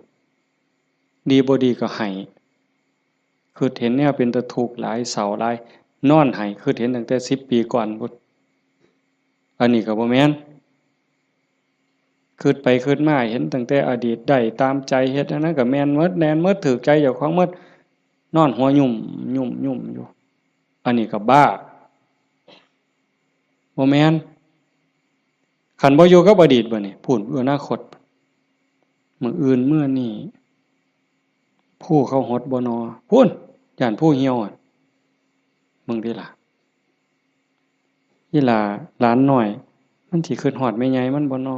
ดีบ่ดีก็ไห้ คิดเห็นแนวเป็นตาทุกข์หลาย เศร้าหลาย นอนไห้ คิดเห็นตั้งแต่สิบปีก่อนพุ้น อันนี้ก็บ่แม่น คิดไปคิดมาเห็นตั้งแต่อดีต ได้ตามใจ เฮ็ดอันนั้นก็แม่นหมด แม่นหมด ถูกใจเจ้าของหมด นอนหัวยุ่ม ยุ่ม ยุ่มอยู่ อันนี้ก็บ้า บ่แม่น คันบ่อยู่กับอดีตบัดนี้ พู้น อนาคต มื้ออื่นมื้อนี้ ภูเขาหดบ่นอ พู้น ย้านภูเหี่ยวอะ เบิ่งติล่ะ อีหล่าหลานน้อย มันสิคิดฮอดแม่ใหญ่มันบ่นอ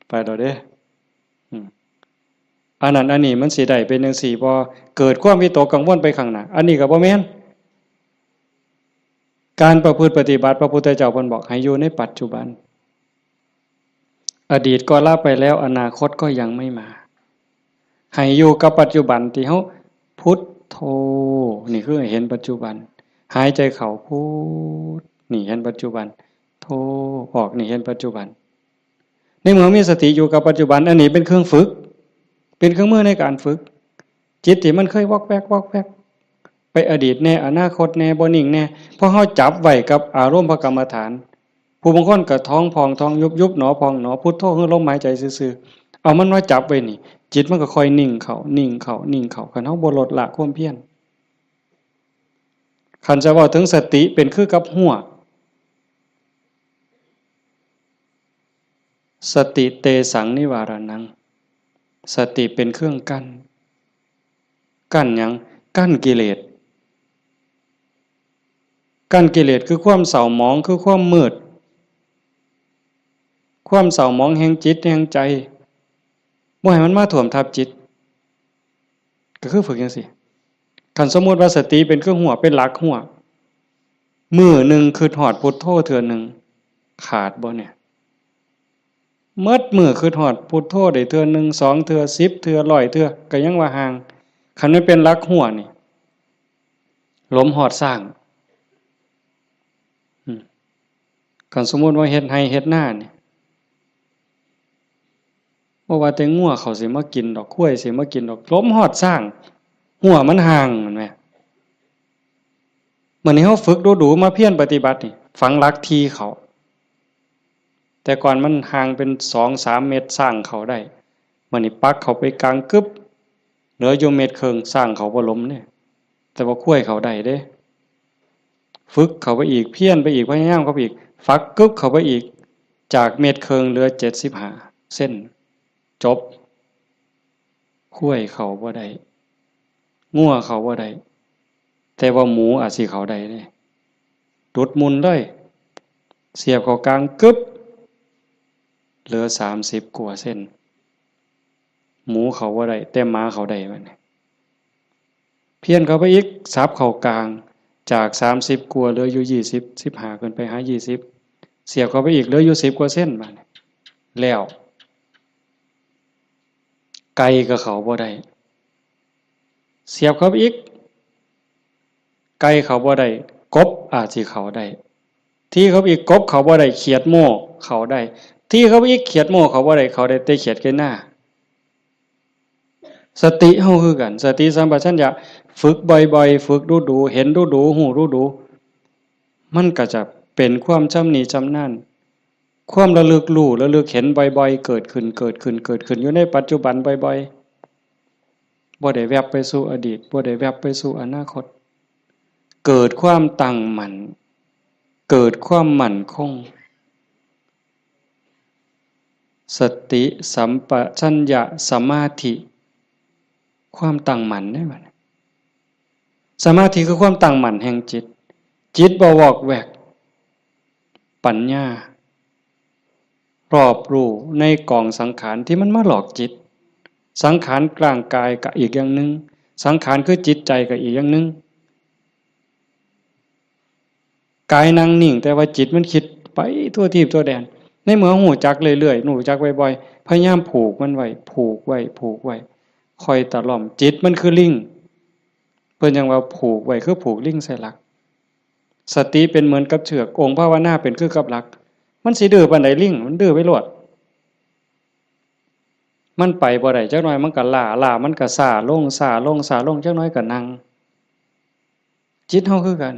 ไปแล้วเด้ อืม อันนั้นอันนี้มันสิได้เป็นจั่งซี้บ่ เกิดความวิตกกังวลไปข้างหน้า อันนี้ก็บ่แม่น การประพฤติปฏิบัติ พระพุทธเจ้าเพิ่นบอกให้อยู่ในปัจจุบัน อดีตก็ละไปแล้ว อนาคตก็ยังไม่มา ให้อยู่กับปัจจุบันที่เฮาพุทโธ นี่คือให้เห็นปัจจุบัน หายใจเข้าพุท นี่เห็นปัจจุบัน โธ ออก นี่เห็นปัจจุบัน ในเมื่อมีสติอยู่กับปัจจุบัน อันนี้เป็นเครื่องฝึก เป็นเครื่องมือในการฝึก จิตที่มันเคยวอกแวกวอกแวก ไปอดีตแน่ อนาคตแน่ บ่นิ่งแน่ พอเฮาจับไว้กับอารมณ์พระกรรมฐาน ผู้บางคนก็ท้องพองท้องยุบ ยุบหนอพองหนอ พุทโธคือลมหายใจซื่อๆ เอามันมาจับไว้นี่ จิตมันก็ค่อยนิ่งเข้า นิ่งเข้า นิ่งเข้า คันเฮาบ่ลดละความเพียร คันจะเว้าถึงสติเป็นคือกับฮั้ว สติเตสังนิวารานัง สติเป็นเครื่องกั้น กั้นหยัง กั้นกิเลส กั้นกิเลสคือความเศร้าหมอง คือความมืด ความเศร้าหมองแห่งจิตแห่งใจ บ่ให้มันมาท่วมทับจิต ก็คือฝึกจั่งซี้ คันสมมุติว่าสติเป็นเครื่องฮั้ว เป็นหลักฮั้ว มื้อหนึ่งคิดฮอดพุทโธเทื่อหนึ่ง ขาดบ่เนี่ย หมดมื้อคิดฮอดพุทโธได้เทื่อหนึ่ง สองเทื่อ สิบเทื่อ ร้อยเทื่อ ก็ยังว่าห่าง คันมันเป็นหลักฮั้วนี่ หลมฮอดซ้าง อืม คันสมมุติว่าเฮ็ดไร่เฮ็ดนานี่ บ่ว่าแต่งัวเขาสิมากินดอก ควายสิมากินดอก หลมฮอดซ้าง ฮั้วมันห่าง แม่นบ่ มื้อนี้เฮาฝึกดูๆ มาเพียรปฏิบัตินี่ ฝังหลักถี่เข้า แต่ก่อนมันห่างเป็นสองสามเมตร ซ้างเข้าได้ มื้อนี้ปักเข้าไปกลางกึ๊บ เหลืออยู่เมตรครึ่ง ซ้างเข้าบ่หลมเด้ แต่ว่าควายเข้าได้เด้ ฝึกเข้าไปอีก เพียรไปอีก พยายามเข้าไปอีก ฝังกึ๊บเข้าไปอีก จากเมตรครึ่งเหลือเจ็ดสิบห้าเซน จบ ควายเข้าบ่ได้ งัวเข้าบ่ได้ แต่ว่าหมูอาจสิเข้าได้เด้ ดุดมุ่นเลย เสียบเข้ากลางกึ๊บ เหลือสามสิบกว่าเซน หมูเข้าบ่ได้ แต่หมาเข้าได้บัดนี้ เพี้ยนเข้าไปอีก สับเข้ากลาง จากสามสิบกว่าเหลืออยู่ยี่สิบ สิบห้าขึ้นไปหายี่สิบ เสียบเข้าไปอีกเหลืออยู่สิบกว่าเซนบัดนี้ แล้ว ไก่ก็เข้าบ่ได้ เสียบเข้าไปอีก ไก่เข้าบ่ได้ กบอาจสิเข้าได้ ที่เขาอีก กบเข้าบ่ได้ เขียดโม่เข้าได้ ที่เขาอีก เขียดโม่เข้าบ่ได้ เข้าได้แต่เขียดไก่นา สติเฮาคือกัน สติสัมปชัญญะ ฝึกบ่อยๆ ฝึกดูๆ เห็นดูๆ ฮู้ดูๆ มันก็จะเป็นความชำนิชำนาญ ความระลึกรู้ ระลึกเห็นบ่อยๆ เกิดขึ้น เกิดขึ้น เกิดขึ้น อยู่ในปัจจุบันบ่อยๆ บ่ได้แวบไปสู่อดีต บ่ได้แวบไปสู่อนาคต เกิดความตั้งมั่น เกิดความมั่นคง สติสัมปชัญญะสมาธิ ความตั้งมั่นได้บัดนี้ สมาธิคือความตั้งมั่นแห่งจิต จิตบ่วอกแวก ปัญญา รอบรู้ในกองสังขารที่มันมาหลอกจิต สังขารร่างกายก็อีกอย่างหนึ่ง สังขารคือจิตใจก็อีกอย่างหนึ่ง กายนั่งนิ่ง แต่ว่าจิตมันคิดไปทั่วทีปทั่วแดน ในเมื่อรู้จักเรื่อยๆ รู้จักบ่อยๆ พยายามผูกมันไว้ ผูกไว้ ผูกไว้ ค่อยตะล่อม จิตมันคือลิง เพิ่นยังว่าผูกไว้คือผูกลิงใส่หลัก สติเป็นเหมือนกับเชือก องค์ภาวนาเป็นคือกับหลัก มันสิดื้อปานใดลิง มันดื้อไปโลด มันไปบ่ได้ จักหน่อยมันก็ล้า ล้ามันก็ซ้าลง ซ้าลง ซ้าลง จักหน่อยก็นั่ง จิตเฮาคือกัน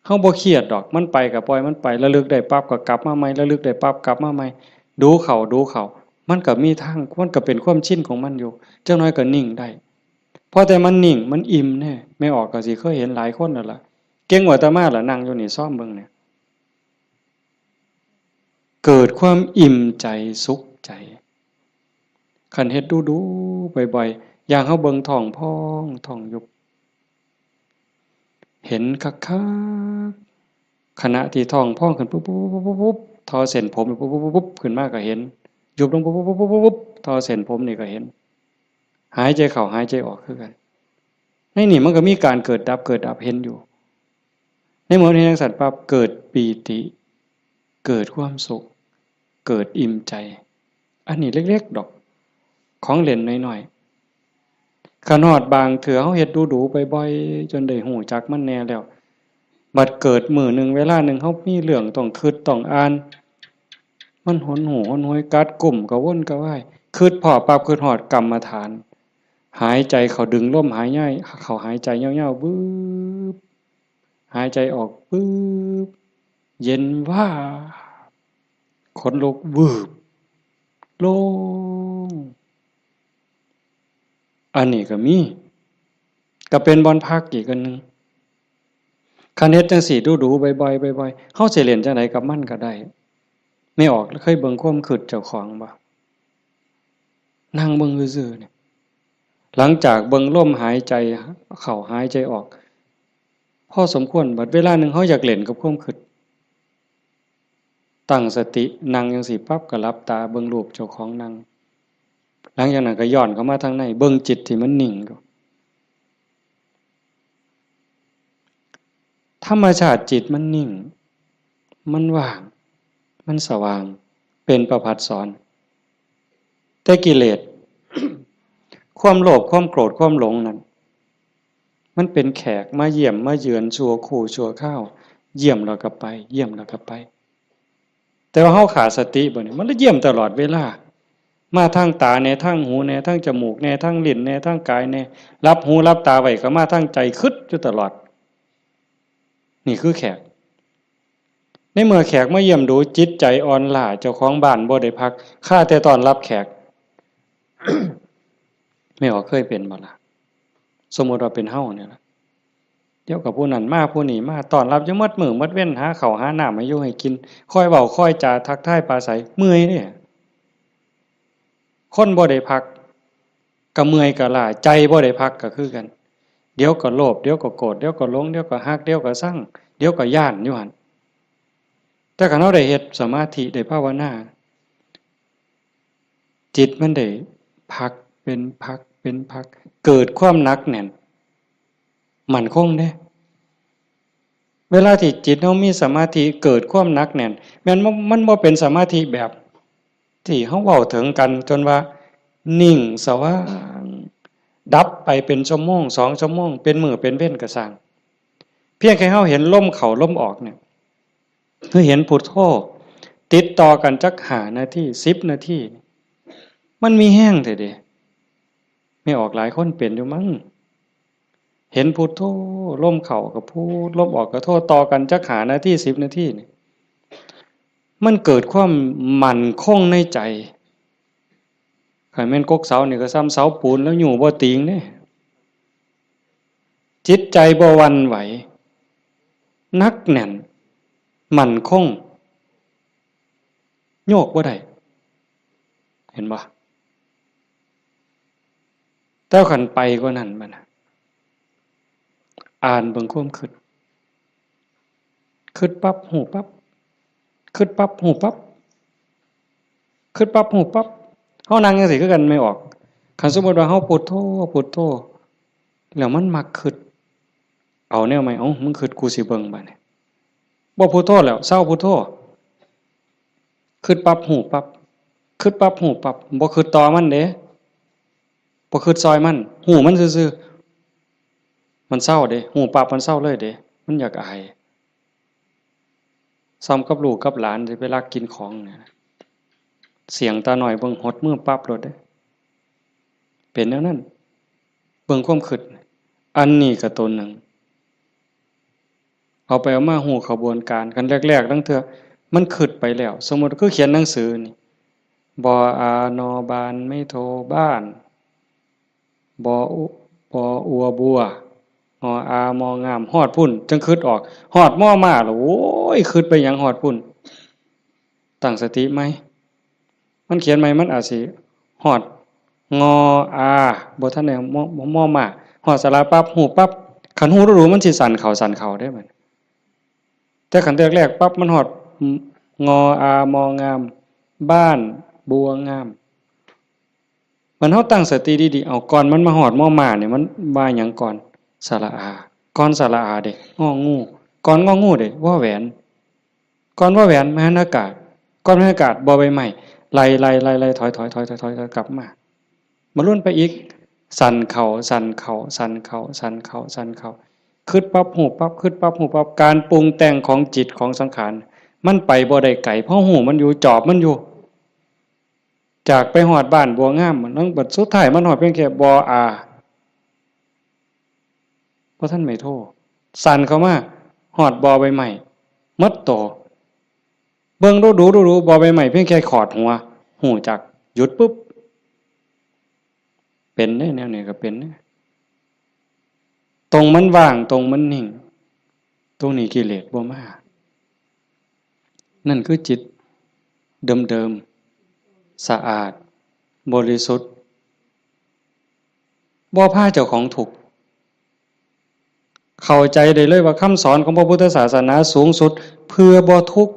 เฮาบ่เครียดดอก มันไปก็ปล่อยมันไป ระลึกได้ปั๊บก็กลับมาใหม่ ระลึกได้ปั๊บกลับมาใหม่ ดูเข้า ดูเข้า มันก็มีทาง มันก็เป็นความชินของมันอยู่ จักหน่อยก็นิ่งได้ พอแต่มันนิ่ง มันอิ่มแน่ แม่ออกก็สิเคยเห็นหลายคนแล้วล่ะ เก่งกว่าอาตมาล่ะ นั่งอยู่นี่ ซอมเบิ่งเนี่ย เกิดความอิ่มใจ สุขใจ คันเฮ็ดดูๆ บ่อยๆ อย่างเฮาเบิ่งท้องพอง ท้องยุบ เห็นคักๆ ขณะที่ท้องพองขึ้นปุ๊บๆๆๆๆ ทอเส้นผมปุ๊บๆๆๆ ขึ้นมาก็เห็น ยุบลงปุ๊บๆๆๆๆ ทอเส้นผมนี่ก็เห็น หายใจเข้าหายใจออกคือกัน ในนี่มันก็มีการเกิดดับ เกิดดับ เห็นอยู่ ในเมื่อเห็นจั่งซั้นปั๊บ เกิดปีติ เกิดความสุข เกิดอิ่มใจ อันนี้เล็กๆ ดอก ของเล่นน้อยๆ คันฮอดบางเทื่อเฮาเฮ็ดดูๆ บ่อยๆ จนได้ฮู้จักมันแน่แล้ว บัดเกิดมื้อหนึ่งเวลาหนึ่งเฮามีเรื่องต้องคิดต้องอ่าน มันหนหูหนหวย กัดกุ้ม กระวนกระวาย คิดพ้อปั๊บ คิดฮอดกรรมฐาน หายใจเข้า ดึงลมหายใจเข้า หายใจยาวๆ วืบ หายใจออก วืบ เย็นวาบ ขนลุก วืบ โล่ง อันนี้ก็มี ก็เป็นบ่อนพักอีกอันหนึ่ง คันเฮ็ดจั่งซี้ดูๆ บ่อยๆ บ่อยๆ เฮาสิเล่นจั่งใดกับมันก็ได้ แม่ออกเคยเบิ่งความคิดเจ้าของบ่ นั่งเบิ่งซื่อๆ เนี่ย หลังจากเบิ่งลมหายใจเข้าหายใจออก พอสมควร บัดเวลาหนึ่งเฮาอยากเล่นกับความคิด ตั้งสติ นั่งจั่งซี้ปั๊บก็หลับตาเบิ่งรูปเจ้าของนั่ง หลังจากนั้นก็ย้อนเข้ามาทางใน เบิ่งจิตที่มันนิ่งอยู่ ธรรมชาติจิตมันนิ่ง มันว่าง มันสว่าง เป็นประภัสสร แต่กิเลส ความโลภ ความโกรธ ความหลงนั่น มันเป็นแขกมาเยี่ยมมาเยือนชั่วครู่ชั่วคราว เยี่ยมแล้วก็ไป เยี่ยมแล้วก็ไป แต่ว่าเฮาขาดสติบัดนี้ มันเลยเยี่ยมตลอดเวลา มาทางตาแน่ ทางหูแน่ ทางจมูกแน่ ทางลิ้นแน่ ทางกายแน่ หลับหูหลับตาไว้ก็มาทางใจ คิดอยู่ตลอด นี่คือแขก ในเมื่อแขกมาเยี่ยมดู จิตใจอ่อนล้า เจ้าของบ้านบ่ได้พัก คาแต่ต้อนรับแขก แม่ออกเคยเป็นบ่ล่ะ สมมุติว่าเป็นเฮาเนี่ยล่ะ เดี๋ยวก็ผู้นั้นมา ผู้นี้มา ต้อนรับอยู่หมดมื้อหมดเว็น หาข้าวหาน้ำให้อยู่ให้กิน คอยเว้าคอยจา ทักทายปราศรัย เมื่อยเด้ คนบ่ได้พัก ก็เมื่อยก็ล้า ใจบ่ได้พักก็คือกัน เดี๋ยวก็โลภ เดี๋ยวก็โกรธ เดี๋ยวก็หลง เดี๋ยวก็ฮัก เดี๋ยวก็ซัง เดี๋ยวก็ย้านอยู่หั่น แต่คันเฮาได้เฮ็ดสมาธิ ได้ภาวนา จิตมันได้พักเป็นพักเป็นพัก เกิดความหนักแน่น มั่นคงเด้ เวลาที่จิตเฮามีสมาธิ เกิดความหนักแน่น แม่นบ่ มันบ่เป็นสมาธิแบบที่เฮาเว้าถึงกัน จนว่านิ่งสว่าง ดับไปเป็นชั่วโมง สองชั่วโมง เป็นมื้อเป็นเว็นก็ซ่าง เพียงแค่เฮาเห็นลมเข้าลมออกเนี่ย คือเห็นพุทโธ ติดต่อกันจักห้านาที สิบนาที มันมีแฮงแท้เด้ แม่ออกหลายคนเป็นอยู่มั้ง เห็นพุทโธ ลมเข้าก็พุท ลมออกก็โธ ต่อกันจักห้านาที สิบนาทีนี่ มันเกิดความมั่นคงในใจ คันแม่นกกเสานี่ก็ส่ำเสาปูนแล้วอยู่บ่ติงเด้ จิตใจบ่หวั่นไหว หนักแน่น มั่นคง โยกบ่ได้ เห็นบ่ แต่คันไปกว่านั้นบัดน่ะ อ่านเบิ่งความคิด คิดปั๊บ ฮู้ปั๊บ คิดปั๊บ ฮู้ปั๊บ คิดปั๊บ ฮู้ปั๊บ เฮานั่งจั่งซี้คือกัน แม่ออก คันสมมุติว่าเฮาพุทโธ พุทโธ แล้วมันมักคิด เอาแนวใหม่ เอ้า มึงคิด กูสิเบิ่งบัดนี้ บ่พุทโธแล้ว เซาพุทโธ คิดปั๊บ ฮู้ปั๊บ คิดปั๊บ ฮู้ปั๊บ บ่คิดต่อมันเด้ บ่คิดซอยมัน ฮู้มันซื่อๆ มันเซาเด้ ฮู้ปั๊บมันเซาเลยเด้ มันอยากอาย ส่ำกับลูกกับหลานสิไปลักกินของเนี่ย เสี้ยงตาน้อยเบิ่งหดมือปั๊บโลดเด้ เป็นแนวนั้น เบิ่งความคิด อันนี้ก็ตัวหนึ่ง เอาไปเอามาฮู้ขบวนการ คันแรกๆ ลางเทื่อ มันคิดไปแล้ว สมมุติคือเขียนหนังสือนี่ บออา นอบาน ไม้โท บ้าน บออุ บออัว บัว งออา มองาม ฮอดพุ้น จั่งคิดออก ฮอดมอมาแล้ว โอ้ย คิดไปหยังฮอดพุ้น ตั้งสติใหม่ มันเขียนใหม่ มันอาจสิฮอด งออา บ่ทันได้ มอ มอมา ฮอดสระปั๊บ ฮู้ปั๊บ คันฮู้ดูๆ มันสิสั่นเข้า สั่นเข้าเด้บัดนี้ แต่คันแรกๆ ปั๊บ มันฮอด งออา มองาม บ้าน บัวงาม มันเฮาตั้งสติดีๆ เอา ก่อนมันมาฮอดมอมาเนี่ย มันว่าหยังก่อน สระอา ก่อนสระอาเด้ งองู ก่อนงองูเด้ วอแหวน ก่อนวอแหวน มหันอากาศ ก่อนมหันอากาศ บอใบไม้ ไล่ๆๆๆ ถอยๆๆๆ กลับมา มาลุ้นไปอีก สั่นเข้า สั่นเข้า สั่นเข้า สั่นเข้า สั่นเข้า คิดปั๊บ ฮู้ปั๊บ คิดปั๊บ ฮู้ปั๊บ การปรุงแต่งของจิตของสังขาร มันไปบ่ได้ไกล เพราะฮู้มันอยู่ จอบมันอยู่ จากไปฮอดบ้านบัวงาม มันบัดสุดท้ายมันฮอดเพียงแค่บออา บ่ทันไม้โท สั่นเข้ามา ฮอดบอใบไม้ หมดโต เบิ่งดูดูดูดู บอใบไม้เพียงแค่ขอดหัว ฮู้จัก หยุดปุ๊บ เป็นเด้ แนวนี้ก็เป็นเด้ ตรงมันว่าง ตรงมันนิ่ง ตรงนี้กิเลสบ่มา นั่นคือจิตเดิมๆ สะอาด บริสุทธิ์ บ่พาเจ้าของทุกข์ เข้าใจได้เลยว่าคำสอนของพระพุทธศาสนาสูงสุดเพื่อบ่ทุกข์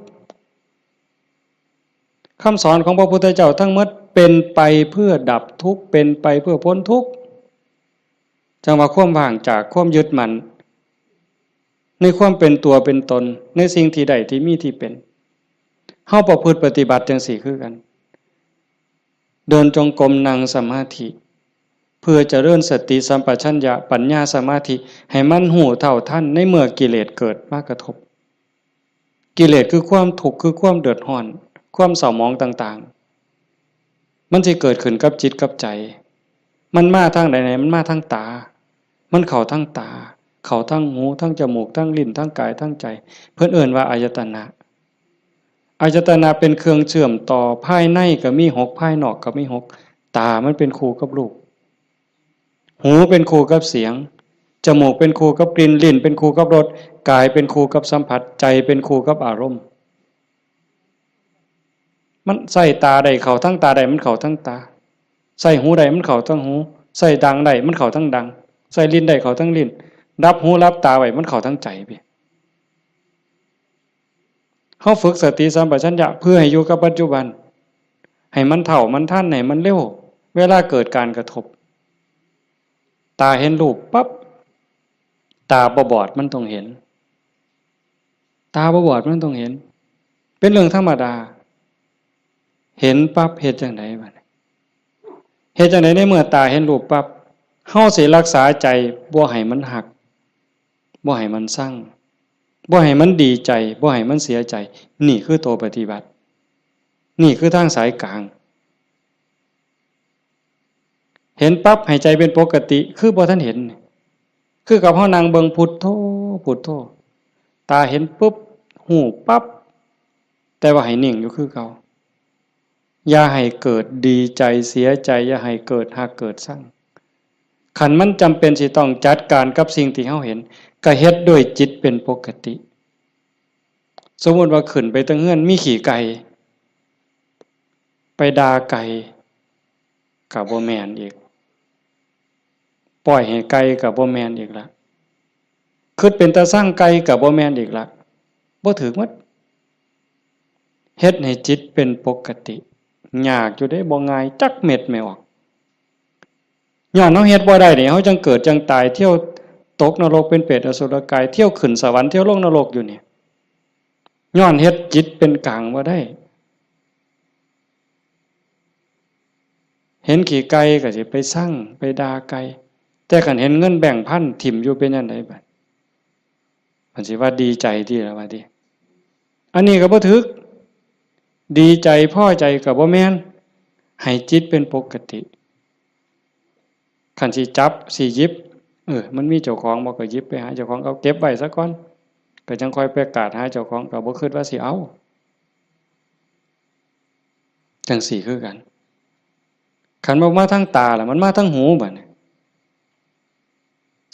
คำสอนของพระพุทธเจ้าทั้งหมดเป็นไปเพื่อดับทุกข์ เป็นไปเพื่อพ้นทุกข์ จั่งว่าความว่างจากความยึดมั่น ในความเป็นตัวเป็นตน ในสิ่งที่ได้ที่มีที่เป็น เฮาประพฤติปฏิบัติจั่งซี้คือกัน เดินจงกรม นั่งสมาธิ เพื่อเจริญสติสัมปชัญญะ ปัญญา สมาธิ ให้มันฮู้เท่าทันในเมื่อกิเลสเกิดมากระทบ กิเลสคือความทุกข์ คือความเดือดร้อน ความเศร้าหมองต่างๆ มันสิเกิดขึ้นกับจิตกับใจ มันมาทางใดเนี่ย มันมาทางตา มันเข้าทางตา เข้าทางหู ทางจมูก ทางลิ้น ทางกาย ทางใจ เพิ่นเอิ้นว่าอายตนะ อายตนะเป็นเครื่องเชื่อมต่อ ภายในก็มีหก ภายนอกก็มีหก ตามันเป็นคู่กับรูป หูเป็นคู่กับเสียง จมูกเป็นคู่กับกลิ่น ลิ้นเป็นคู่กับรส กายเป็นคู่กับสัมผัส ใจเป็นคู่กับอารมณ์ มันใส่ตาได้เข้าทั้งตาได้ มันเข้าทั้งตา ใส่หูได้มันเข้าทั้งหู ใส่ดังได้มันเข้าทั้งดัง ใส่ลิ้นได้เข้าทั้งลิ้น รับหูรับตาไว้มันเข้าทั้งใจพี่ เฮาฝึกสติสัมปชัญญะเพื่อให้อยู่กับปัจจุบัน ให้มันเท่ามันทัน ให้มันเร็ว เวลาเกิดการกระทบ ตาเห็นรูปปั๊บ ตาบ่บอดมันต้องเห็น ตาบ่บอดมันต้องเห็น เป็นเรื่องธรรมดา เห็นปั๊บเฮ็ดจั่งใดบัดนี้ เฮ็ดจั่งใดในเมื่อตาเห็นรูปปั๊บ เฮาสิรักษาใจบ่ให้มันฮัก บ่ให้มันซัง บ่ให้มันดีใจ บ่ให้มันเสียใจ นี่คือตัวปฏิบัติ นี่คือทางสายกลาง เห็นปั๊บให้ใจเป็นปกติ คือบ่ทันเห็น คือกับเฮานั่งเบิ่งพุทโธ พุทโธ ตาเห็นปุ๊บ ฮู้ปั๊บ แต่ว่าให้นิ่งอยู่คือเก่า อย่าให้เกิดดีใจเสียใจ อย่าให้เกิดฮักเกิดซัง คันมันจำเป็นสิต้องจัดการกับสิ่งที่เฮาเห็น ก็เฮ็ดด้วยจิตเป็นปกติ สมมุติว่าขึ้นไปเทิงเฮือนมีขี้ไก่ ไปด่าไก่ ก็บ่แม่นอีก ปล่อยให้ไก่ก็บ่แม่นอีกละ คิดเป็นตาซังไก่ก็บ่แม่นอีกละ บ่ถืกหมด เฮ็ดให้จิตเป็นปกติ ยากอยู่เด้ บ่ง่ายจักเม็ดแม่ออก ย้อนเฮาเฮ็ดบ่ได้นี่ เฮาจั่งเกิดจั่งตาย เที่ยวตกนรกเป็นเปรตอสุรกาย เที่ยวขึ้นสวรรค์ เที่ยวลงนรกอยู่นี่ ย้อนเฮ็ดจิตเป็นกลางบ่ได้ เห็นขี้ไก่ก็สิไปซัง ไปด่าไก่ แต่คันเห็นเงินแบงค์พันถิ่มอยู่เป็นจั่งใดบัด มันสิว่าดีใจติล่ะว่าติ อันนี้ก็บ่ถืก ดีใจพอใจก็บ่แม่น ให้จิตเป็นปกติ คันสิจับสิหยิบ เออ มันมีเจ้าของบ่ก็หยิบไปหาเจ้าของ เอาเก็บไว้ซะก่อน ก็จั่งค่อยไปกาดหาเจ้าของ ก็บ่คิดว่าสิเอา จั่งซี้คือกัน คันบ่มาทางตาล่ะ มันมาทางหูบัดนี้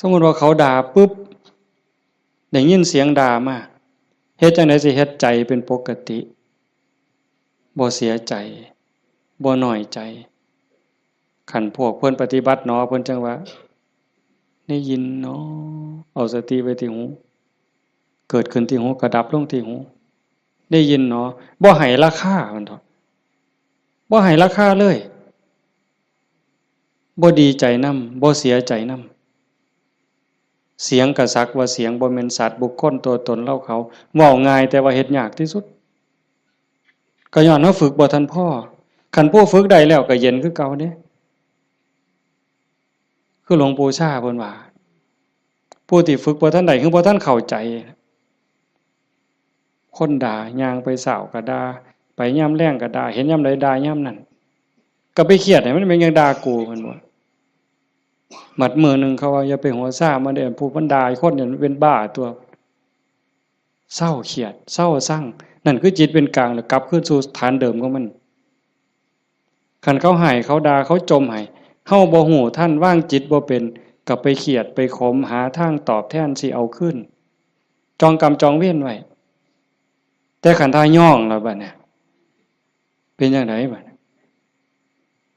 สมมุติว่าเขาด่าปุ๊บ ได้ยินเสียงด่ามา เฮ็ดจั่งใดสิเฮ็ดใจเป็นปกติ บ่เสียใจ บ่น้อยใจ คันพวกเพิ่นปฏิบัติหนอ เพิ่นจั่งว่า ได้ยินหนอ เอาสติไว้ที่หู เกิดขึ้นที่หู ก็ดับลงที่หู ได้ยินหนอ บ่ให้ราคามันเถาะ บ่ให้ราคาเลย บ่ดีใจนำ บ่เสียใจนำ เสียงก็สักว่าเสียง บ่แม่นสัตว์บุคคลตัวตนเราเขา เว้าง่ายแต่ว่าเฮ็ดยากที่สุด ก็ย้อนเฮาฝึกบ่ทันพอ คันผู้ฝึกได้แล้วก็เย็นคือเก่าเด้ คือหลวงปู่ชาเพิ่นว่า ผู้ที่ฝึกบ่ทันได้ คือบ่ทันเข้าใจ คนด่า ย่างไปเช้าก็ด่า ไปยามแลงก็ด่า เห็นยามใดด่ายามนั้น ก็ไปเครียดให้มันเป็นหยังด่ากู เพิ่นว่า บัดมื้อหนึ่งเขาว่า อย่าไปหัวซ่ามันเด้อ ผู้มันด่าคนเนี่ยมันเป็นบ้าตัว เซาเครียด เซาซัง นั่นคือจิตเป็นกลาง แล้วกลับคืนสู่ฐานเดิมของมัน คันเขาให้ เขาด่า เขาจ่มให้ เฮาบ่ฮู้ทัน วางจิตบ่เป็น ก็ไปเครียด ไปขม หาทางตอบแทนสิเอาคืน จองกรรมจองเวรไว้ แต่คันถ้าย้องแล้วบัดเนี่ย เป็นจั่งใดบัดเนี่ย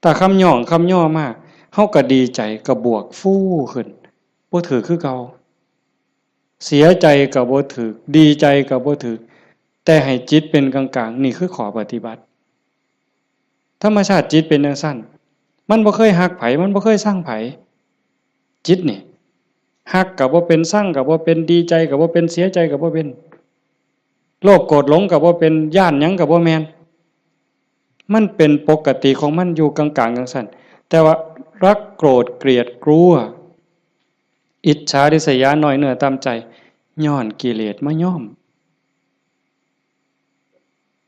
ถ้าคำย้องคำย่อมา เฮาก็ดีใจ ก็บวกฟูขึ้น บ่ถืกคือเก่า เสียใจก็บ่ถืก ดีใจก็บ่ถืก แต่ให้จิตเป็นกลางๆ นี่คือข้อปฏิบัติ ธรรมชาติจิตเป็นจั่งซั้น มันบ่เคยฮักไผ มันบ่เคยซังไผ จิตนี่ ฮักก็บ่เป็น ซังก็บ่เป็น ดีใจก็บ่เป็น เสียใจก็บ่เป็น โลภโกรธหลงก็บ่เป็น ย้านหยังก็บ่แม่น มันเป็นปกติของมันอยู่กลางๆ จั่งซั้น แต่ว่ารักโกรธเกลียดกลัว อิจฉาริษยาน้อยเนื้อต่ำใจ ย้อนกิเลสมาย้อม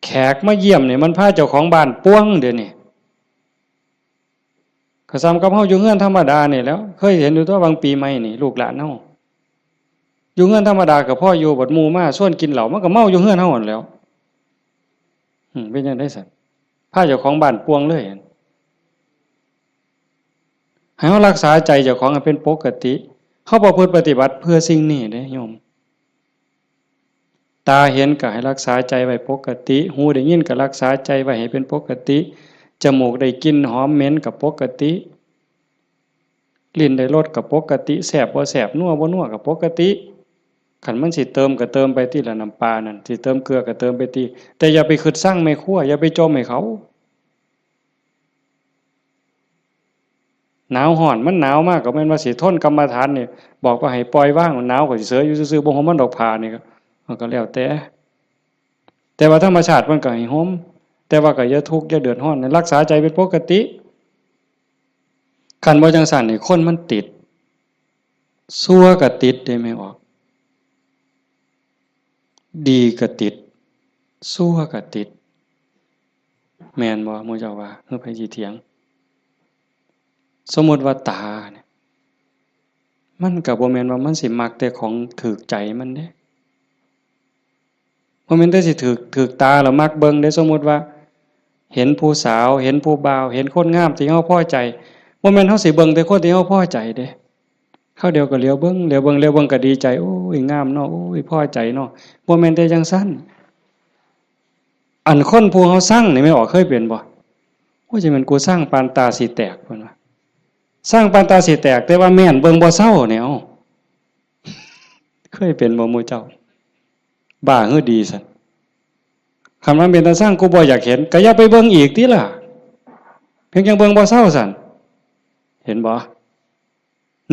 แขกมาเยี่ยมนี่มันพาเจ้าของบ้านป่วงเดี๋ยวนี้ ก็ส่ำกับเฮาอยู่เฮือนธรรมดานี่แหล้ว เคยเห็นอยู่ตั๊ว บางปีใหม่นี่ ลูกหลานเฮา อยู่เฮือนธรรมดาก็พออยู่ บัดหมู่มาชวนกินเหล้า มันก็เมาอยู่เฮือนเฮาหั้นแหล้ว อืม เป็นจั่งใดซั้น พาเจ้าของบ้านป่วงเลย ให้เฮารักษาใจเจ้าของให้เป็นปกติ เฮาประพฤติปฏิบัติเพื่อสิ่งนี้เด้โยม ตาเห็นก็ให้รักษาใจไว้ปกติ หูได้ยินก็รักษาใจไว้ให้เป็นปกติ จมูกได้กลิ่นหอมเหม็นก็ปกติ ลิ้นได้รสก็ปกติ แซ่บบ่แซ่บ นัวบ่นัวก็ปกติ คันมันสิเติมก็เติมไปติล่ะ น้ำปลานั่น สิเติมเกลือก็เติมไปติ แต่อย่าไปคิดซังแม่ครัว อย่าไปจ่มให้เขา หนาวร้อน มันหนาวมากก็แม่นว่าสิทนกรรมฐานนี่ บอกว่าให้ปล่อยวาง หนาวก็สิเสยอยู่ซื่อๆ บ่ห่มมันดอกผ้านี่ก็ มันก็แล้วแต่ แต่ว่าธรรมชาติมันก็ให้ห่ม แต่ว่าก็อย่าทุกข์อย่าเดือดร้อน รักษาใจเป็นปกติ คันบ่จั่งซั้นนี่คนมันติด ซั่วก็ติดเด้แม่ออก ดีก็ติด ชั่วก็ติด แม่นบ่ หมู่เจ้าว่า คือไผสิเถียง สมมุติว่าตาเนี่ย มันก็บ่แม่นว่ามันสิมักแต่ของถูกใจมันเด้ บ่แม่นแต่สิถูก ถูกตาแล้วมักเบิ่งเด้ สมมุติว่า เห็นผู้สาว เห็นผู้บ่าว เห็นคนงามที่เฮาพอใจ บ่แม่นเฮาสิเบิ่งแต่คนที่เฮาพอใจเด้ คราวเดียวก็เหลียวเบิ่ง เหลียวเบิ่ง เหลียวเบิ่งก็ดีใจ โอ้ย งามเนาะ โอ้ย พอใจเนาะ บ่แม่นแต่จั่งซั้น อันคนผู้เฮาซังนี่ แม่ออกเคยเป็นบ่ โอ้ย จั่งแม่นกูซังปานตาสิแตก เพิ่นว่า ซังปานตาสิแตก แต่ว่าแม่นเบิ่งบ่เซาเนี่ย เอ้า เคยเป็นบ่หมู่เจ้า บ้าหรือดีซั่น คันมันเป็นตาซัง กูบ่อยากเห็น ก็อย่าไปเบิ่งอีกติล่ะ เพียงจั่งเบิ่งบ่เซาซั่น เห็นบ่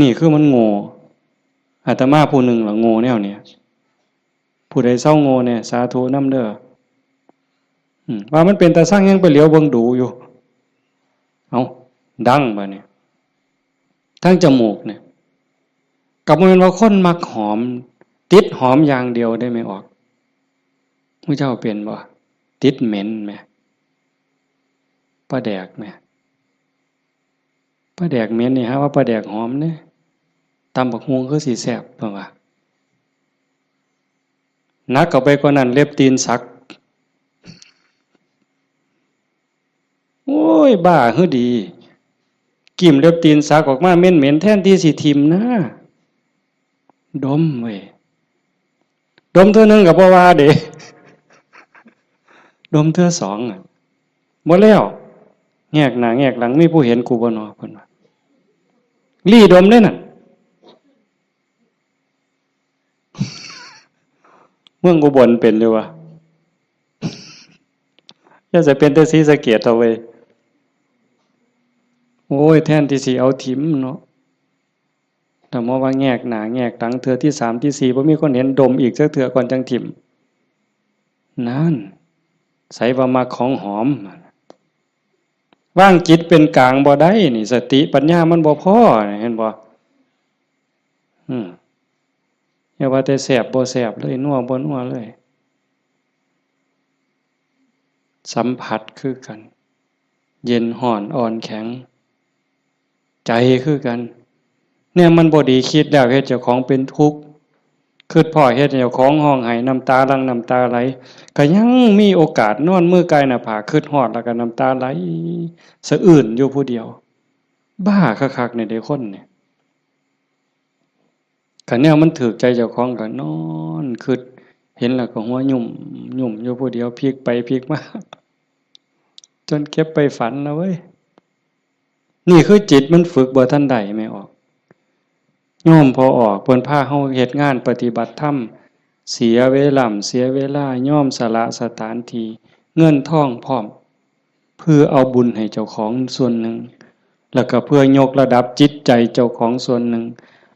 นี่คือมันโง่ อาตมาผู้หนึ่งล่ะโง่แนวเนี้ย ผู้ใดเซาโง่แน่ สาธุนำเด้อ อืม ว่ามันเป็นตาซังยังไปเหลียวเบิ่งดูอยู่ เอ้า ดังบาดนี้ ทางจมูกเนี่ย ก็บ่แม่นว่าคนมักหอม ติดหอมอย่างเดียวเด้ แม่ออก หมู่เจ้าเป็นบ่ ติดเหม็นแหม ปลาแดกแหม ปลาแดกเหม็นนี่ หาว่าปลาแดกหอมเด้ ตำบักหุ่งคือสิแซ่บ เพิ่นว่า หนักเข้าไปกว่านั้น เล็บตีนสัก โอ้ย บ้าหรือดี กลิ้มเล็บตีนสักออกมาเหม็นๆ แทนที่สิถิ่มนะ ดมเว้ย ดมเทื่อหนึ่งก็บ่ว่าเด้ ดมเทื่อสองอะ บ่แล้ว แงกหน้าแงกหลัง มีผู้เห็นกูบ่นอ เพิ่นว่า ลี้ดมเด้นั่น เมืองอุบลเป็นอยู่วะ อย่าจะเป็นแต่ศรีสะเกษเอาเว้ย โอ้ย แทนที่สิเอาถิ่มเนาะ แต่มาว่าแงกหน้าแงกหลัง เทื่อที่สามที่สี่ บ่มีคนเห็น ดมอีกจักเทื่อก่อนจั่งถิ่ม นั่น ไสว่ามักของหอม วางจิตเป็นกลางบ่ได้นี่ สติปัญญามันบ่พอ เห็นบ่ อืม อย่าว่าแต่แซ่บบ่แซ่บเลย นัวบ่นัวเลย สัมผัสคือกัน เย็นฮ้อนอ่อนแข็ง ใจคือกัน เนี่ยมันบ่ดี คิดแล้วเฮ็ดเจ้าของเป็นทุกข์ คิดพ้อเฮ็ดให้เจ้าของร้องไห้ น้ำตาหลั่งน้ำตาไหล ก็ยังมีโอกาสนอนมือก่ายหน้าผาก คิดฮอดแล้วก็น้ำตาไหล สะอื้นอยู่ผู้เดียว บ้าคักๆ เนี่ยเด้คนเนี่ย คันแนวมันถูกใจเจ้าของก็นอนคิด เห็นแล้วก็หัวยุ่มยุ่มอยู่ผู้เดียว พลิกไปพลิกมา จนเก็บไปฝันนะเว้ย นี่คือจิตมันฝึกบ่ทันได้ แม่ออก โยมพ่อออก เพิ่นพาเฮาเฮ็ดงานปฏิบัติธรรม เสียเวลา เสียเวลา ยอมสละสถานที่ เงินทองพร้อม เพื่อเอาบุญให้เจ้าของส่วนหนึ่ง แล้วก็เพื่อยกระดับจิตใจเจ้าของส่วนหนึ่ง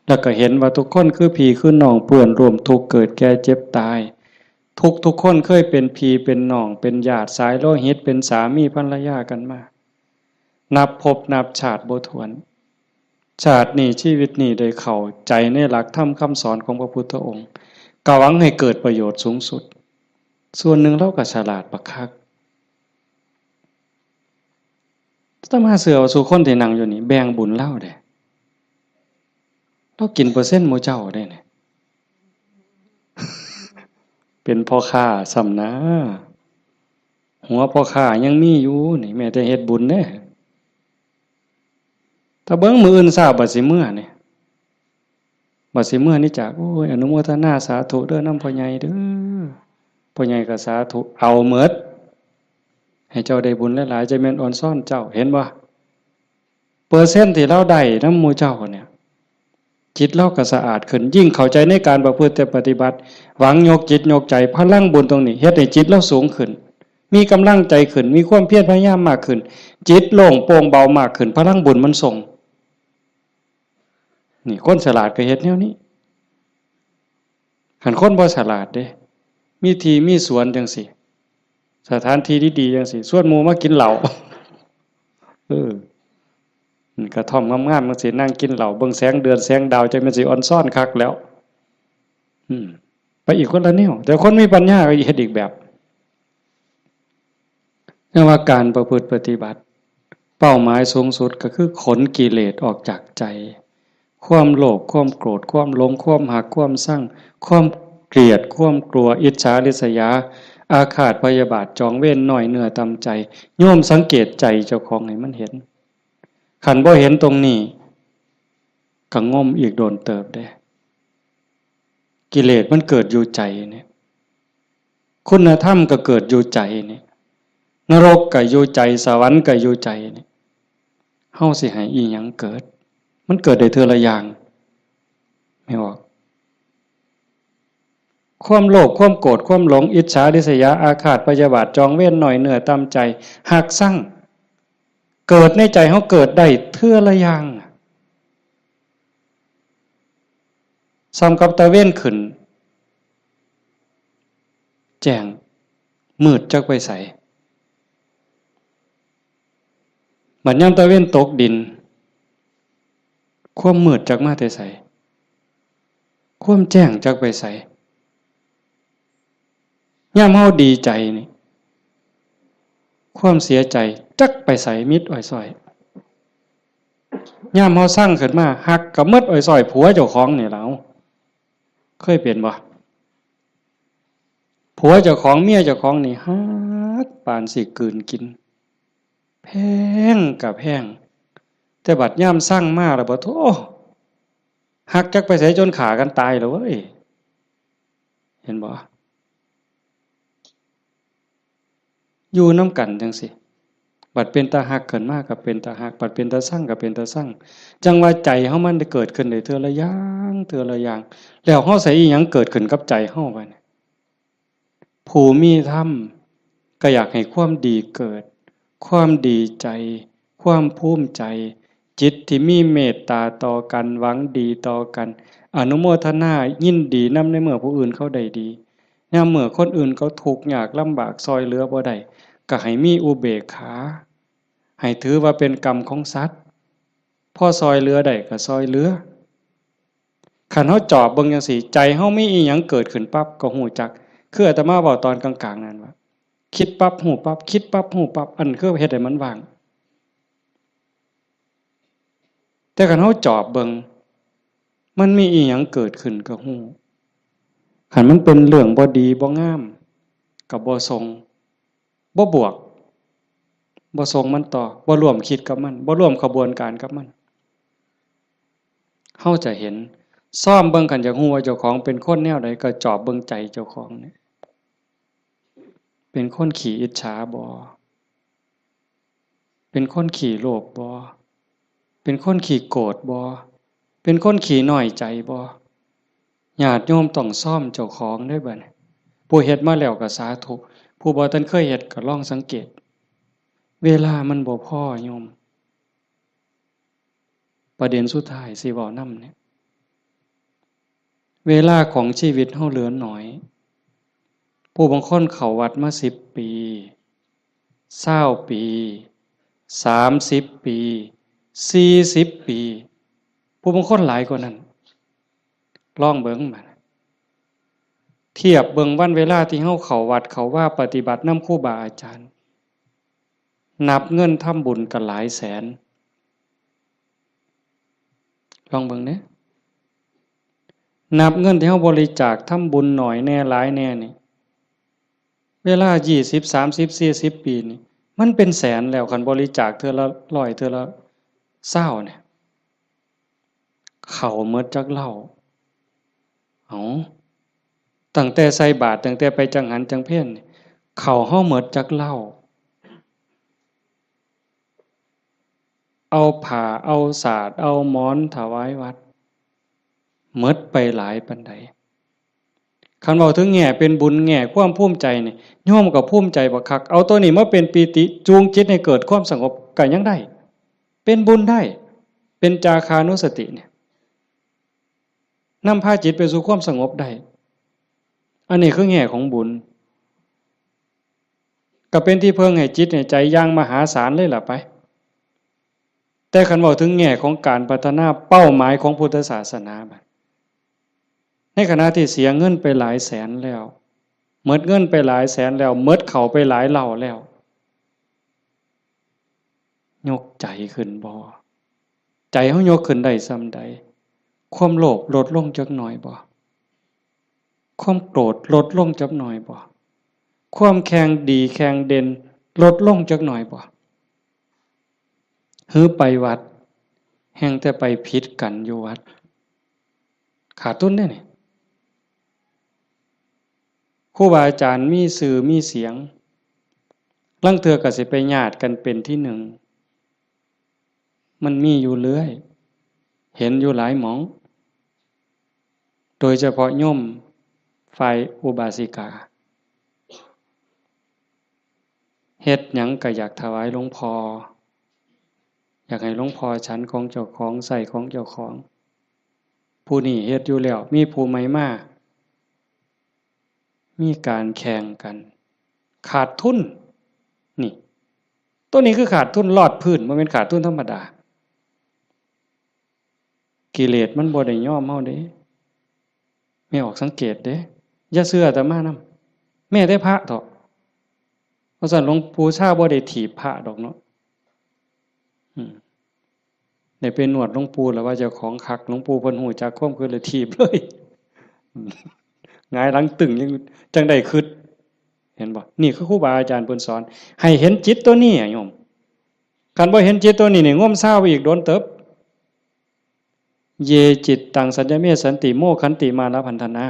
แล้วก็เห็นว่าทุกคนคือพี่คือน้อง เพื่อนร่วมทุกข์เกิดแก่เจ็บตาย ทุกทุกคนเคยเป็นพี่เป็นน้อง เป็นญาติสายโลหิต เป็นสามีภรรยากันมา นับภพนับชาติบ่ถ้วน ชาตินี้ชีวิตนี้ได้เข้าใจในหลักธรรมคำสอนของพระพุทธองค์ ก็หวังให้เกิดประโยชน์สูงสุด ส่วนหนึ่งลาวก็ฉลาดบักคัก อาตมาเชื่อว่าซุคนที่นั่งอยู่นี่แบ่งบุญลาวเด้ ลาวกินเปอร์เซ็นต์หมู่เจ้าเด้เนี่ย เป็นพ่อค้าซ้ำนะ หัวพ่อค้ายังมีอยู่นี่ แม้แต่เฮ็ดบุญเด้ ถ้าเบิ่งมื้ออื่นเช้าบัดสิเมือนี่ บัดสิเมือนี่จาก โอ้ย อนุโมทนาสาธุเด้อนำพ่อใหญ่เด้อ พ่อใหญ่ก็สาธุ เอาหมด ให้เจ้าได้บุญหลายๆ จะแม่นออนซอนเจ้า เห็นบ่ เปอร์เซ็นต์ที่ลาวได้นำหมู่เจ้าเนี่ย จิตลาวก็สะอาดขึ้น ยิ่งเข้าใจในการประพฤติปฏิบัติ หวังยกจิตยกใจ พลังบุญตรงนี้เฮ็ดให้จิตลาวสูงขึ้น มีกำลังใจขึ้น มีความเพียรพยายามมากขึ้น จิตโล่งโปร่งเบามากขึ้น พลังบุญมันส่ง นี่คนฉลาดก็เฮ็ดแนวนี้ คันคนบ่ฉลาดเด้ มีที่มีสวนจังซี้ สถานที่ดีๆจังซี้ ชวนหมู่มากินเหล้า เออ กระท่อมงามๆจังซี้ นั่งกินเหล้า เบิ่งแสงเดือนแสงดาว จั่งแม่นสิออนซอนคักแล้ว อืม ไปอีกคนละแนว แต่คนมีปัญญาก็เฮ็ดอีกแบบ เรียกว่าการประพฤติปฏิบัติ เป้าหมายสูงสุดก็คือขนกิเลสออกจากใจ ความโลภ ความโกรธ ความหลง ความฮัก ความซัง ความเกลียด ความกลัว อิจฉาริษยา อาฆาตพยาบาท จองเวร น้อยเนื้อต่ำใจ โยมสังเกตใจเจ้าของให้มันเห็น คันบ่เห็นตรงนี้ ก็งมอีกโดนเติบเด้ กิเลสมันเกิดอยู่ใจเนี่ย คุณธรรมก็เกิดอยู่ใจเนี่ย นรกก็อยู่ใจ สวรรค์ก็อยู่ใจเนี่ย เฮาสิให้อีหยังเกิด มันเกิดได้เทื่อละอย่าง ไม่บอก ความโลภ ความโกรธ ความหลง อิจฉาริษยา อาฆาตพยาบาท จองเวร น้อยเนื้อต่ำใจ ฮักซัง เกิดในใจเฮาเกิดได้เทื่อละอย่าง ส่ำกับตะเวนขึ้น แจ้ง มืดจักไปไส บัดยามตะเวนตกดิน ความมืดจักมาแต่ไส ความแจ้งจักไปไส ยามเฮาดีใจนี่ ความเสียใจจักไปไส มิดอ้อยซ้อย ยามเฮาซังขึ้นมา ฮักก็หมดอ้อยซ้อย ผัวเจ้าของนี่ล่ะ เอ้า เคยเป็นบ่ ผัวเจ้าของ เมียเจ้าของนี่ฮักปานสิกลืนกิน แพงก็แพง แต่บัดยามซังมาแล้วบ่ โธ่ ฮักจักไปไส จนฆ่ากันตายแล้วเว้ย เห็นบ่ อยู่นำกันจั่งซี้ บัดเป็นตาฮักขึ้นมาก็เป็นตาฮัก บัดเป็นตาซังก็เป็นตาซัง จั่งว่าใจเฮามันได้เกิดขึ้นได้เทื่อละอย่าง เทื่อละอย่าง แล้วเฮาใส่อีหยังเกิดขึ้นกับใจเฮาบัดนี้ ผู้มีธรรมก็อยากให้ความดีเกิด ความดีใจ ความภูมิใจ จิตที่มีเมตตาต่อกัน หวังดีต่อกัน อนุโมทนายินดีนำในเมื่อผู้อื่นเขาได้ดี ยามเมื่อคนอื่นเขาทุกข์ยากลำบาก ซ่อยเหลือบ่ได้ ก็ให้มีอุเบกขา ให้ถือว่าเป็นกรรมของสัตว์ พอซ่อยเหลือได้ก็ซ่อยเหลือ คันเฮาจอบเบิ่งจั่งซี้ ใจเฮามีอีหยังเกิดขึ้นปั๊บก็ฮู้จัก คืออาตมาเว้าตอนกลางๆนั่นว่า คิดปั๊บฮู้ปั๊บ คิดปั๊บฮู้ปั๊บ อันคือเฮ็ดให้มันว่าง แต่คันเฮาจอบเบิ่ง มันมีอีหยังเกิดขึ้นก็ฮู้ คันมันเป็นเรื่องบ่ดีบ่งาม ก็บ่ส่ง บ่บวก บ่ส่งมันต่อ บ่ร่วมคิดกับมัน บ่ร่วมขบวนการกับมัน เฮาจะเห็น ซ่อมเบิ่ง คันอยากฮู้ว่าเจ้าของเป็นคนแนวใด ก็จอบเบิ่งใจเจ้าของเนี่ย เป็นคนขี้อิจฉาบ่ เป็นคนขี้โลภบ่ เป็นคนขี้โกรธบ่ เป็นคนขี้น้อยใจบ่ ญาติโยมต้องซ่อมเจ้าของเด้อบัดนี้ ผู้เฮ็ดมาแล้วก็สาธุ ผู้บ่ทันเคยเฮ็ดก็ลองสังเกต เวลามันบ่พอโยม ประเด็นสุดท้ายสิเว้านำเนี่ย เวลาของชีวิตเฮาเหลือน้อย ผู้บางคนเข้าวัดมาสิบปี ซาวปี สามสิบปี สี่สิบปี ผู้บางคนหลายกว่านั้น ลองเบิ่งบัด เทียบเบิ่งวันเวลาที่เฮาเข้าวัดเข้าวาปฏิบัตินำครูบาอาจารย์ นับเงินทำบุญก็หลายแสน ลองเบิ่งเด้ นับเงินที่เฮาบริจาคทำบุญน้อยแหน่หลายแหน่นี่ เวลายี่สิบ สามสิบ สี่สิบปีนี่ มันเป็นแสนแล้ว คันบริจาคเทื่อละร้อย เทื่อละซาวเนี่ย เข้าหมดจักเหล้า เอ้า ตั้งแต่ใส่บาตร ตั้งแต่ไปจังหันจังเพลนี่ เข้าเฮาหมดจักเหล้า เอาผ้า เอาสาด เอาหมอนถวายวัด หมดไปหลายปานใด คันเว้าถึงแง่เป็นบุญ แง่ความภูมิใจนี่ โยมก็ภูมิใจบักคัก เอาตัวนี้มาเป็นปีติ จูงจิตให้เกิดความสงบก็ยังได้ เป็นบุญได้ เป็นจาคานุสติเนี่ย นำพาจิตไปสู่ความสงบได้ อันนี้คือแง่ของบุญ ก็เป็นที่เพิ่งให้จิตให้ใจอย่างมหาศาลเลยล่ะไป แต่คันเว้าถึงแง่ของการพัฒนาเป้าหมายของพุทธศาสนาบัด ในขณะที่เสียเงินไปหลายแสนแล้ว หมดเงินไปหลายแสนแล้ว หมดข้าวไปหลายเหล้าแล้ว ยกใจขึ้นบ่ ใจเฮายกขึ้นได้ส่ำใด ความโลภลดลงจักหน่อยบ่ ความโกรธลดลงจักหน่อยบ่ ความแข่งดีแข่งเด่นลดลงจักหน่อยบ่ หือไปวัด แฮ่งแต่ไปผิดกันอยู่วัด ขาดทุนเด้นี่ ครูบาอาจารย์มีชื่อมีเสียง ลางเทื่อก็สิไปญาติกันเป็นที่หนึ่ง มันมีอยู่เรื่อย เห็นอยู่หลายหม่อง โดยเฉพาะโยมฝ่ายอุบาสิกา เฮ็ดหยังก็อยากถวายหลวงพ่อ อยากให้หลวงพ่อฉันของเจ้าของ ใช้ของเจ้าของ ผู้นี้เฮ็ดอยู่แล้ว มีผู้ใหม่มา มีการแข่งกัน ขาดทุน นี่ ตัวนี้คือขาดทุนลอดพื้น บ่แม่นขาดทุนธรรมดา กิเลสมันบ่ได้ยอมเฮาเด้ แม่ออกสังเกตเด้ อย่าเชื่ออาตมานำ แม้แต่พระเถาะ เพราะฉะนั้นหลวงปู่ชาบ่ได้ถีบพระดอกเนาะ อืม ได้ไปนวดหลวงปู่แล้วว่าเจ้าของคัก หลวงปู่เพิ่นฮู้จักความคิดเลยถีบเลย หงายหลังตึงยังจั่งได้คิด เห็นบ่ นี่คือครูบาอาจารย์เพิ่นสอน ให้เห็นจิตตัวนี้อะโยม คันบ่เห็นจิตตัวนี้นี่ งมซาวอีกโดนเติบ เย จิตตัง สัญญเม สันติ โม ขันติ มานะ พันธนา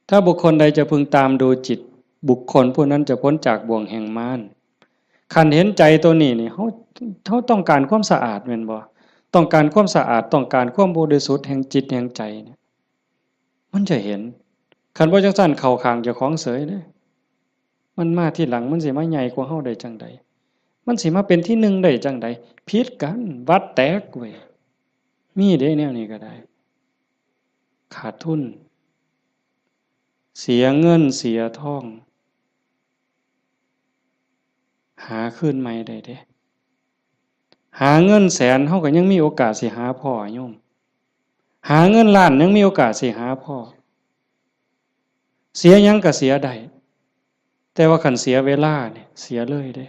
ถ้าบุคคลใดจะพึงตามดูจิต บุคคลผู้นั้นจะพ้นจากบ่วงแห่งมาร คันเห็นใจตัวนี้นี่ เฮา เฮาต้องการความสะอาดแม่นบ่ ต้องการความสะอาด ต้องการความบริสุทธิ์แห่งจิตแห่งใจเนี่ย มันจะเห็น คันบ่จั่งซั้นเข้าข้างเจ้าของเสยเด้ มันมาทีหลัง มันสิมาใหญ่กว่าเฮาได้จั่งใด มันสิมาเป็นที่หนึ่งได้จั่งใด ผิดกัน วัดแตกเว้ย มีเด้แนวนี้ก็ได้ ขาดทุน เสียเงินเสียทอง หาคืนใหม่ได้เด้ หาเงินแสนเฮาก็ยังมีโอกาสสิหาพ้อโยม หาเงินล้านยังมีโอกาสสิหาพ้อ เสียหยังก็เสียได้ แต่ว่าคันเสียเวลาเนี่ย เสียเลยเด้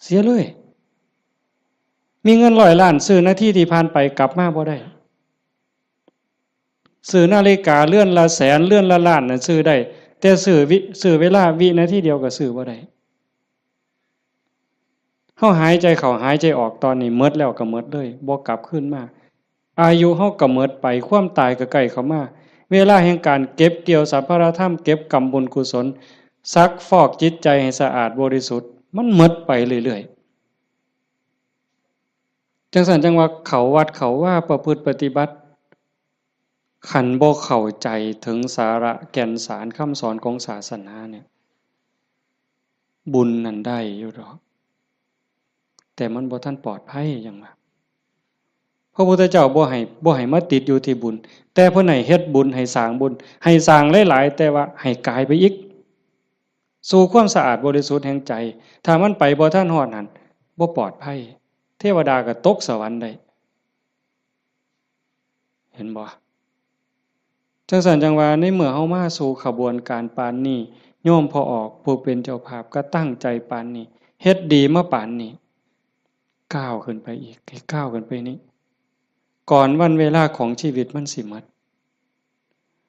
เสียเลย มีเงินร้อยล้านซื้อนาทีที่ผ่านไปกลับมาบ่ได้ ซื้อนาฬิกาเรือนละแสน เรือนละล้านน่ะซื้อได้ แต่ซื้อวิ ซื้อเวลาวินาทีเดียวก็ซื้อบ่ได้ เฮาหายใจเข้าหายใจออกตอนนี้หมดแล้วก็หมดเลย บ่กลับคืนมา อายุเฮาก็หมดไป ความตายก็ใกล้เข้ามา เวลาแห่งการเก็บเกี่ยวสรรพธรรม เก็บกำบุญกุศล ซักฟอกจิตใจให้สะอาดบริสุทธิ์ มันหมดไปเรื่อยๆ จั่งซั้นจั่งว่าเข้าวัดเข้าวาประพฤติปฏิบัติ คันบ่เข้าใจถึงสาระแก่นสารคำสอนของศาสนาเนี่ย บุญนั่นได้อยู่ดอก แต่มันบ่ทันปลอดภัยหยังว่า พระพุทธเจ้าบ่ให้ บ่ให้มาติดอยู่ที่บุญ แต่เพิ่นให้เฮ็ดบุญ ให้สร้างบุญ ให้สร้างหลายๆ แต่ว่าให้กายไปอีก สู่ความสะอาดบริสุทธิ์แห่งใจ ถ้ามันไปบ่ทันฮอดหั่น บ่ปลอดภัย เทวดาก็ตกสวรรค์ได้ เห็นบ่ จั่งซั้นจั่งว่าในเมื่อเฮามาสู่ขบวนการปานนี้ โยมพ่อออกผู้เป็นเจ้าภาพก็ตั้งใจปานนี้ เฮ็ดดีมาปานนี้ ก้าวขึ้นไปอีก ให้ก้าวขึ้นไปนี้ ก่อนวันเวลาของชีวิตมันสิหมด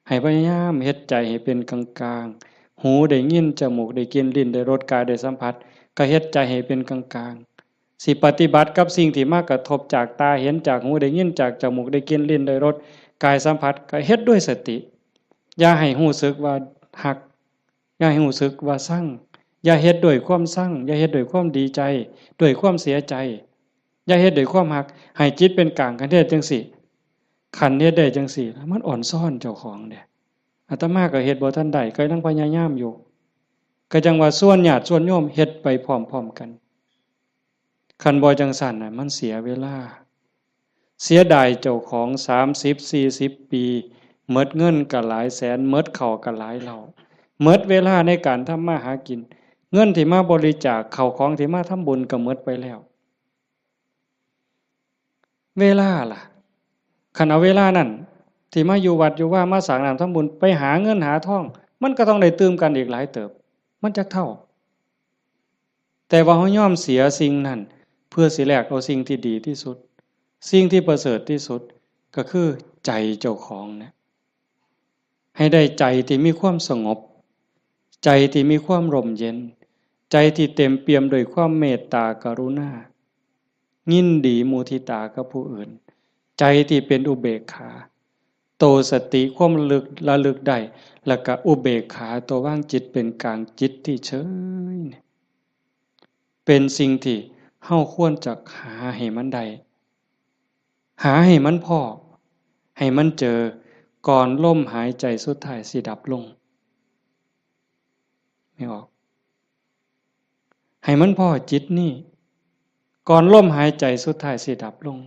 ให้พยายามเฮ็ดใจให้เป็นกลางๆ หูได้ยิน จมูกได้กลิ่น ลิ้นได้รส กายได้สัมผัส ก็เฮ็ดใจให้เป็นกลางๆ สิปฏิบัติกับสิ่งที่มากระทบจากตาเห็น จากหูได้ยิน จากจมูกได้กลิ่น ลิ้นได้รส กายสัมผัส ก็เฮ็ดด้วยสติ อย่าให้รู้สึกว่าฮัก อย่าให้รู้สึกว่าซัง อย่าเฮ็ดด้วยความซัง อย่าเฮ็ดด้วยความดีใจ ด้วยความเสียใจ อย่าเฮ็ดด้วยความฮัก ให้จิตเป็นกลาง คันเฮ็ดจั่งซี้ คันเฮ็ดได้จั่งซี้ มันอ่อนซ้อนเจ้าของเด้ อาตมาก็เฮ็ดบ่ทันได้ ก็ยังพยายามอยู่ ก็จั่งว่าชวนญาติชวนโยมเฮ็ดไปพร้อมๆ กัน คันบ่จั่งซั้นน่ะ มันเสียเวลา เสียดายเจ้าของ สามสิบ สี่สิบ ปี หมดเงินก็หลายแสน หมดข้าวก็หลายเหล้า หมดเวลาในการทำมาหากิน เงินที่มาบริจาค ข้าวของที่มาทำบุญก็หมดไปแล้ว เวลาล่ะ คันเอาเวลานั้น ที่มาอยู่วัดอยู่วามาสร้างน้ำทำบุญ ไปหาเงินหาทอง มันก็ต้องได้ตื่มกันอีกหลายเติบ มันจักเท่า แต่ว่าเฮายอมเสียสิ่งนั้น เพื่อสิแลกเอาสิ่งที่ดีที่สุด สิ่งที่ประเสริฐที่สุด ก็คือใจเจ้าของเนี่ย ให้ได้ใจที่มีความสงบ ใจที่มีความร่มเย็น ใจที่เต็มเปี่ยมด้วยความเมตตากรุณา ยินดีมุทิตากับผู้อื่น ใจที่เป็นอุเบกขา โตสติความระลึก ระลึกได้ แล้วก็อุเบกขา ตัววางจิตเป็นกลาง จิตที่เฉยเนี่ย เป็นสิ่งที่เฮาควรจะหาให้มันได้ หาให้มันพ้อ ให้มันเจอ ก่อนลมหายใจสุดท้ายสิดับลง ไม่ออก ให้มันพ้อจิตนี่ ก่อนลมหายใจสุดท้ายสิดับลง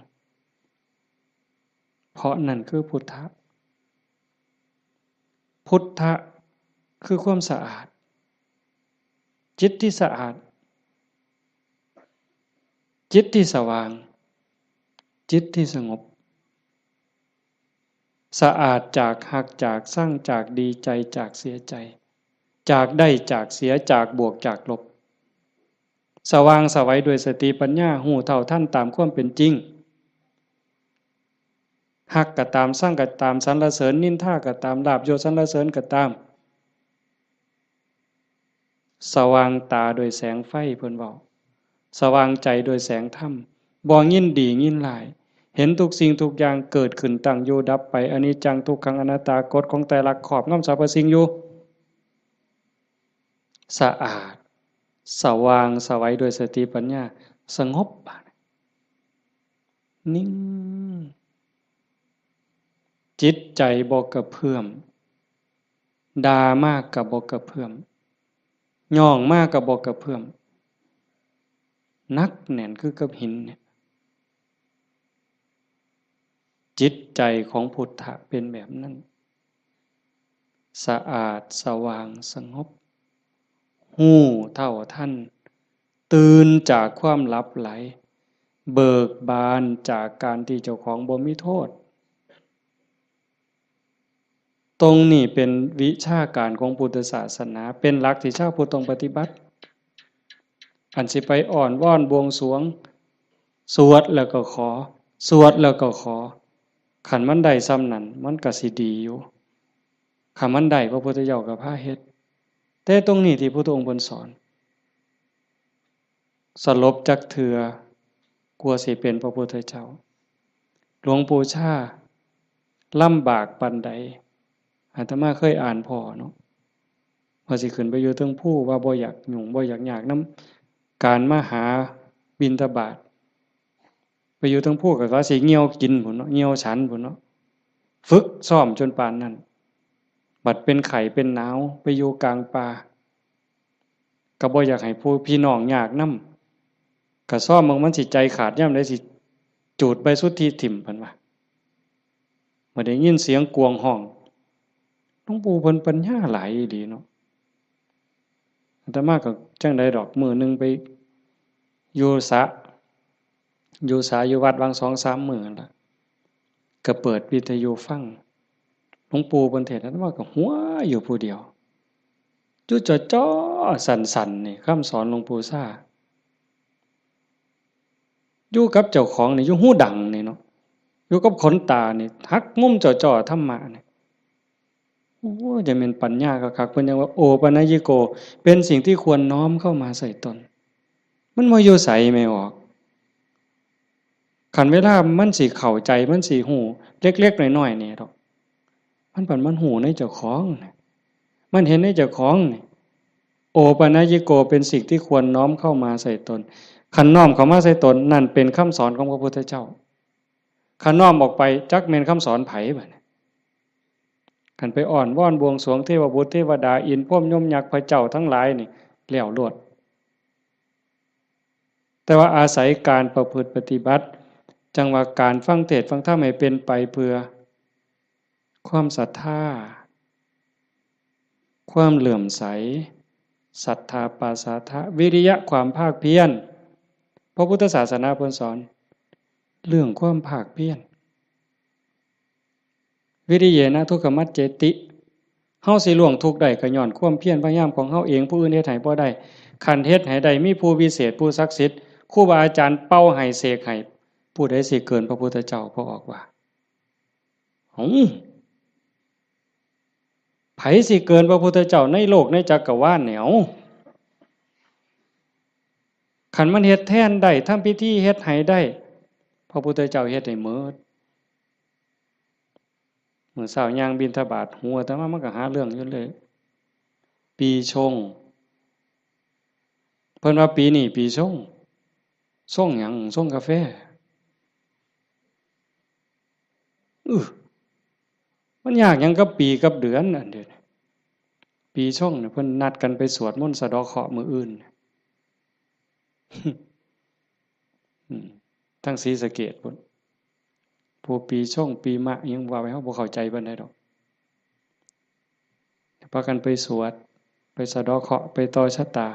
เพราะนั่นคือพุทธะ พุทธะคือความสะอาด จิตที่สะอาด จิตที่สว่าง จิตที่สงบ สะอาดจากฮัก จากซัง จากดีใจ จากเสียใจ จากได้ จากเสีย จากบวก จากลบ สว่างไสวด้วยสติปัญญา ฮู้เท่าทันตามความเป็นจริง ฮักก็ตาม ซังก็ตาม สรรเสริญนินทาก็ตาม ลาภยศสรรเสริญก็ตาม สว่างตาด้วยแสงไฟ เพิ่นเว้า สว่างใจด้วยแสงธรรม บ่ยินดียินร้าย เห็นทุกสิ่งทุกอย่างเกิดขึ้น ตั้งอยู่ ดับไป อนิจจัง ทุกขัง อนัตตา กฎของไตรลักษณ์ครอบงำสรรพสิ่งอยู่ สะอาด สว่างไสวด้วยสติปัญญา สงบ นิ่ง จิตใจบ่กระเพื่อม ด่ามากก็บ่กระเพื่อม ย่องมากก็บ่กระเพื่อม หนักแน่นคือกับหินเนี่ย จิตใจของพุทธะเป็นแบบนั้น สะอาด สว่าง สงบ ฮู้เท่าทัน ตื่นจากความหลับไหล เบิกบานจากการที่เจ้าของบ่มีโทษ ตรงนี้เป็นวิชาการของพุทธศาสนา เป็นหลักที่ชาวพุทธต้องปฏิบัติ อันสิไปอ้อนวอนบวงสรวง สวดแล้วก็ขอ สวดแล้วก็ขอ คันมันได้ส่ำนั้น มันก็สิดีอยู่ คันมันได้ พระพุทธเจ้าก็พาเฮ็ด แต่ตรงนี้ที่พุทธองค์เพิ่นสอน สลบจักเทื่อ กว่าสิเป็นพระพุทธเจ้า หลวงปู่ชาลำบากปานใด อาตมาเคยอ่านพ้อเนาะ ว่าสิขึ้นไปอยู่เทิงภู ว่าบ่อยากยุ่ง บ่อยากยากนำการมาหาบิณฑบาต ไปอยู่เทิงภูก็ว่าสิเหี่ยวกินพู้นเนาะ เหี่ยวฉันพู้นเนาะ ฝึกซ้อมจนปานนั้น บัดเป็นไข้เป็นหนาว ไปอยู่กลางป่า ก็บ่อยากให้ผู้พี่น้องยากนำ ก็ซ้อมเบิ่งมันสิใจขาดยามใด สิจูดใบสุทธิถิ่ม เพิ่นว่า บ่ได้ยินเสียงกวางฮ้อง หลวงปู่เพิ่นปัญญาหลายอีหลีเนาะ อาตมาก็จั่งใดดอก มื้อหนึ่งไปอยู่สระ อยู่สระอยู่วัดหว่างสองสามมื้อนั่นล่ะ ก็เปิดวิทยุฟัง หลวงปู่เพิ่นเทศน์ อาตมาก็หัวอยู่ผู้เดียว อยู่จ่อๆ สั่นๆ นี่ คำสอนหลวงปู่ชา อยู่กับเจ้าของนี่ อยู่หูดังนี่เนาะ อยู่กับขนตานี่ หักมุมจ่อๆ ธรรมะนี่ โอ้ จะแม่นปัญญาคักๆ เพิ่นยังว่า โอปัญญิโก เป็นสิ่งที่ควรน้อมเข้ามาใส่ตน มันบ่อยู่ไสแม่ออก คันเวลามันสิเข้าใจ มันสิฮู้ เล็กๆ น้อยๆ นี่ดอก มันพัน มันฮู้ในเจ้าของน่ะ มันเห็นในเจ้าของนี่ โอปัญญิโก เป็นสิ่งที่ควรน้อมเข้ามาใส่ตน คันน้อมเข้ามาใส่ตน นั่นเป็นคำสอนของพระพุทธเจ้า คันน้อมออกไป จักแม่นคำสอนไผบัดนี้ คันไปอ้อนวอนบวงสรวงเทวบุตรเทวดา อินทร์พรหมยมยักษ์พระเจ้าทั้งหลายนี่ แล้วโลด แต่ว่าอาศัยการประพฤติปฏิบัติ จั่งว่าการฟังเทศน์ฟังธรรมให้เป็นไปเพื่อความศรัทธา ความเลื่อมใส ศรัทธาปาสาทะ วิริยะ ความภาคเพียร พระพุทธศาสนาเพิ่นสอน เรื่องความภาคเพียร วิริเยนะทุกขมัจเจติ เฮาสิล่วงทุกข์ได้ก็ย้อนความเพียรพยายามของเฮาเอง ผู้อื่นเฮ็ดให้บ่ได้ คันเฮ็ดให้ได้มีผู้วิเศษผู้ศักดิ์สิทธิ์ ครูบาอาจารย์เป่าให้เสกให้ ผู้ใดสิเกินพระพุทธเจ้า พระออกว่า หึ ไผสิเกินพระพุทธเจ้าในโลกในจักรวาลเนี่ย เอ้า คันมันเฮ็ดแทนได้ ทำพิธีเฮ็ดให้ได้ พระพุทธเจ้าเฮ็ดให้หมด มื้อเช้าย่างบิณฑบาต หูอาตมามันก็หาเรื่องอยู่เลย ปีชง เพิ่นว่าปีนี้ปีชง ชงหยัง ชงกาแฟ อื้อ มันยากหยังกับปีกับเดือนอันเดียวนี้ ปีชงเนี่ยเพิ่นนัดกันไปสวดมนต์สะเดาะเคราะห์มื้ออื่น อืม ทั้งศรีสะเกษพุ้น ผู้ปีชงปีมะยังว่าไป เฮาบ่เข้าใจปานใดดอก พากันไปสวด ไปสะเดาะเคราะห์ ไปต่อชะตา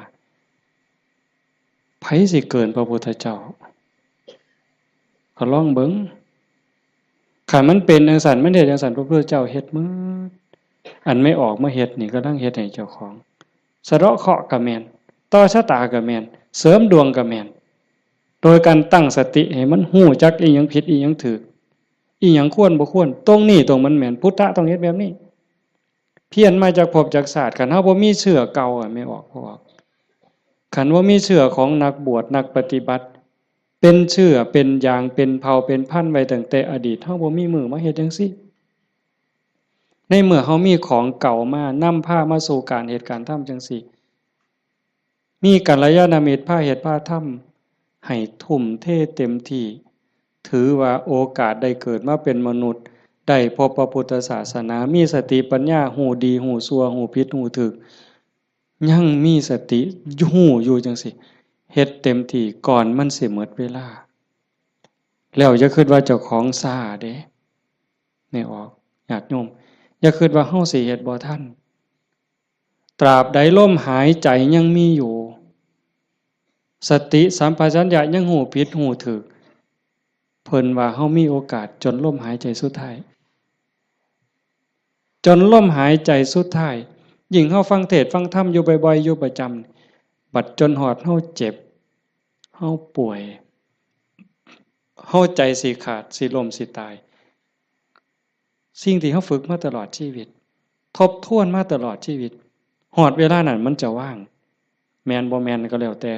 ไผสิเกินพระพุทธเจ้า ก็ลองเบิ่ง คันมันเป็นจั่งซั้น มันเฮ็ดจั่งซั้น พระพุทธเจ้าเฮ็ดหมด อันไม่ออกมาเฮ็ดนี่กำลังเฮ็ดให้เจ้าของ สะเดาะเคราะห์ก็แม่น ต่อชะตาก็แม่น เสริมดวงก็แม่น โดยการตั้งสติให้มันฮู้จักอีหยังผิดอีหยังถูก อีหยังควรบ่ควร ตรงนี้ตรงมันแม่น พุทธะต้องเฮ็ดแบบนี้ เพี้ยนมาจากภพจากชาติ คันเฮาบ่มีเชื้อเก่าอะ ไม่ออก บ่ออก คันบ่มีเชื้อของนักบวชนักปฏิบัติ เป็นเชื้อเป็นยางเป็นเผ่าเป็นพันธุ์ไว้ตั้งแต่อดีต เฮาบ่มีมื้อมาเฮ็ดจั่งซี้ ในเมื่อเฮามีของเก่ามานำพามาสู่การเฮ็ดการทำจั่งซี้ มีกัลยาณมิตรพาเฮ็ดพาทำ ให้ทุ่มเทเต็มที่ ถือว่าโอกาสได้เกิดมาเป็นมนุษย์ ได้พบพระพุทธศาสนา มีสติปัญญา ฮู้ดีฮู้ชั่ว ฮู้ผิดฮู้ถูก ยังมีสติฮู้อยู่จั่งซี้ เฮ็ดเต็มที่ก่อนมันสิหมดเวลา แล้วอย่าคิดว่าเจ้าของช้าเด้ นี่ออก ญาติโยม อย่าคิดว่าเฮาสิเฮ็ดบ่ทัน ตราบใดลมหายใจยังมีอยู่ สติสัมปชัญญะยังฮู้ผิดฮู้ถูก เพิ่นว่าเฮามีโอกาสจนลมหายใจสุดท้าย จนลมหายใจสุดท้าย ยิ่งเฮาฟังเทศน์ฟังธรรมอยู่บ่อยๆ อยู่ประจำ บัดจนฮอดเฮาเจ็บ เฮาป่วย เฮาใจสิขาด สิล้ม สิตาย สิ่งที่เฮาฝึกมาตลอดชีวิต ทบทวนมาตลอดชีวิต ฮอดเวลานั้นมันจะว่าง แม่นบ่แม่นก็แล้วแต่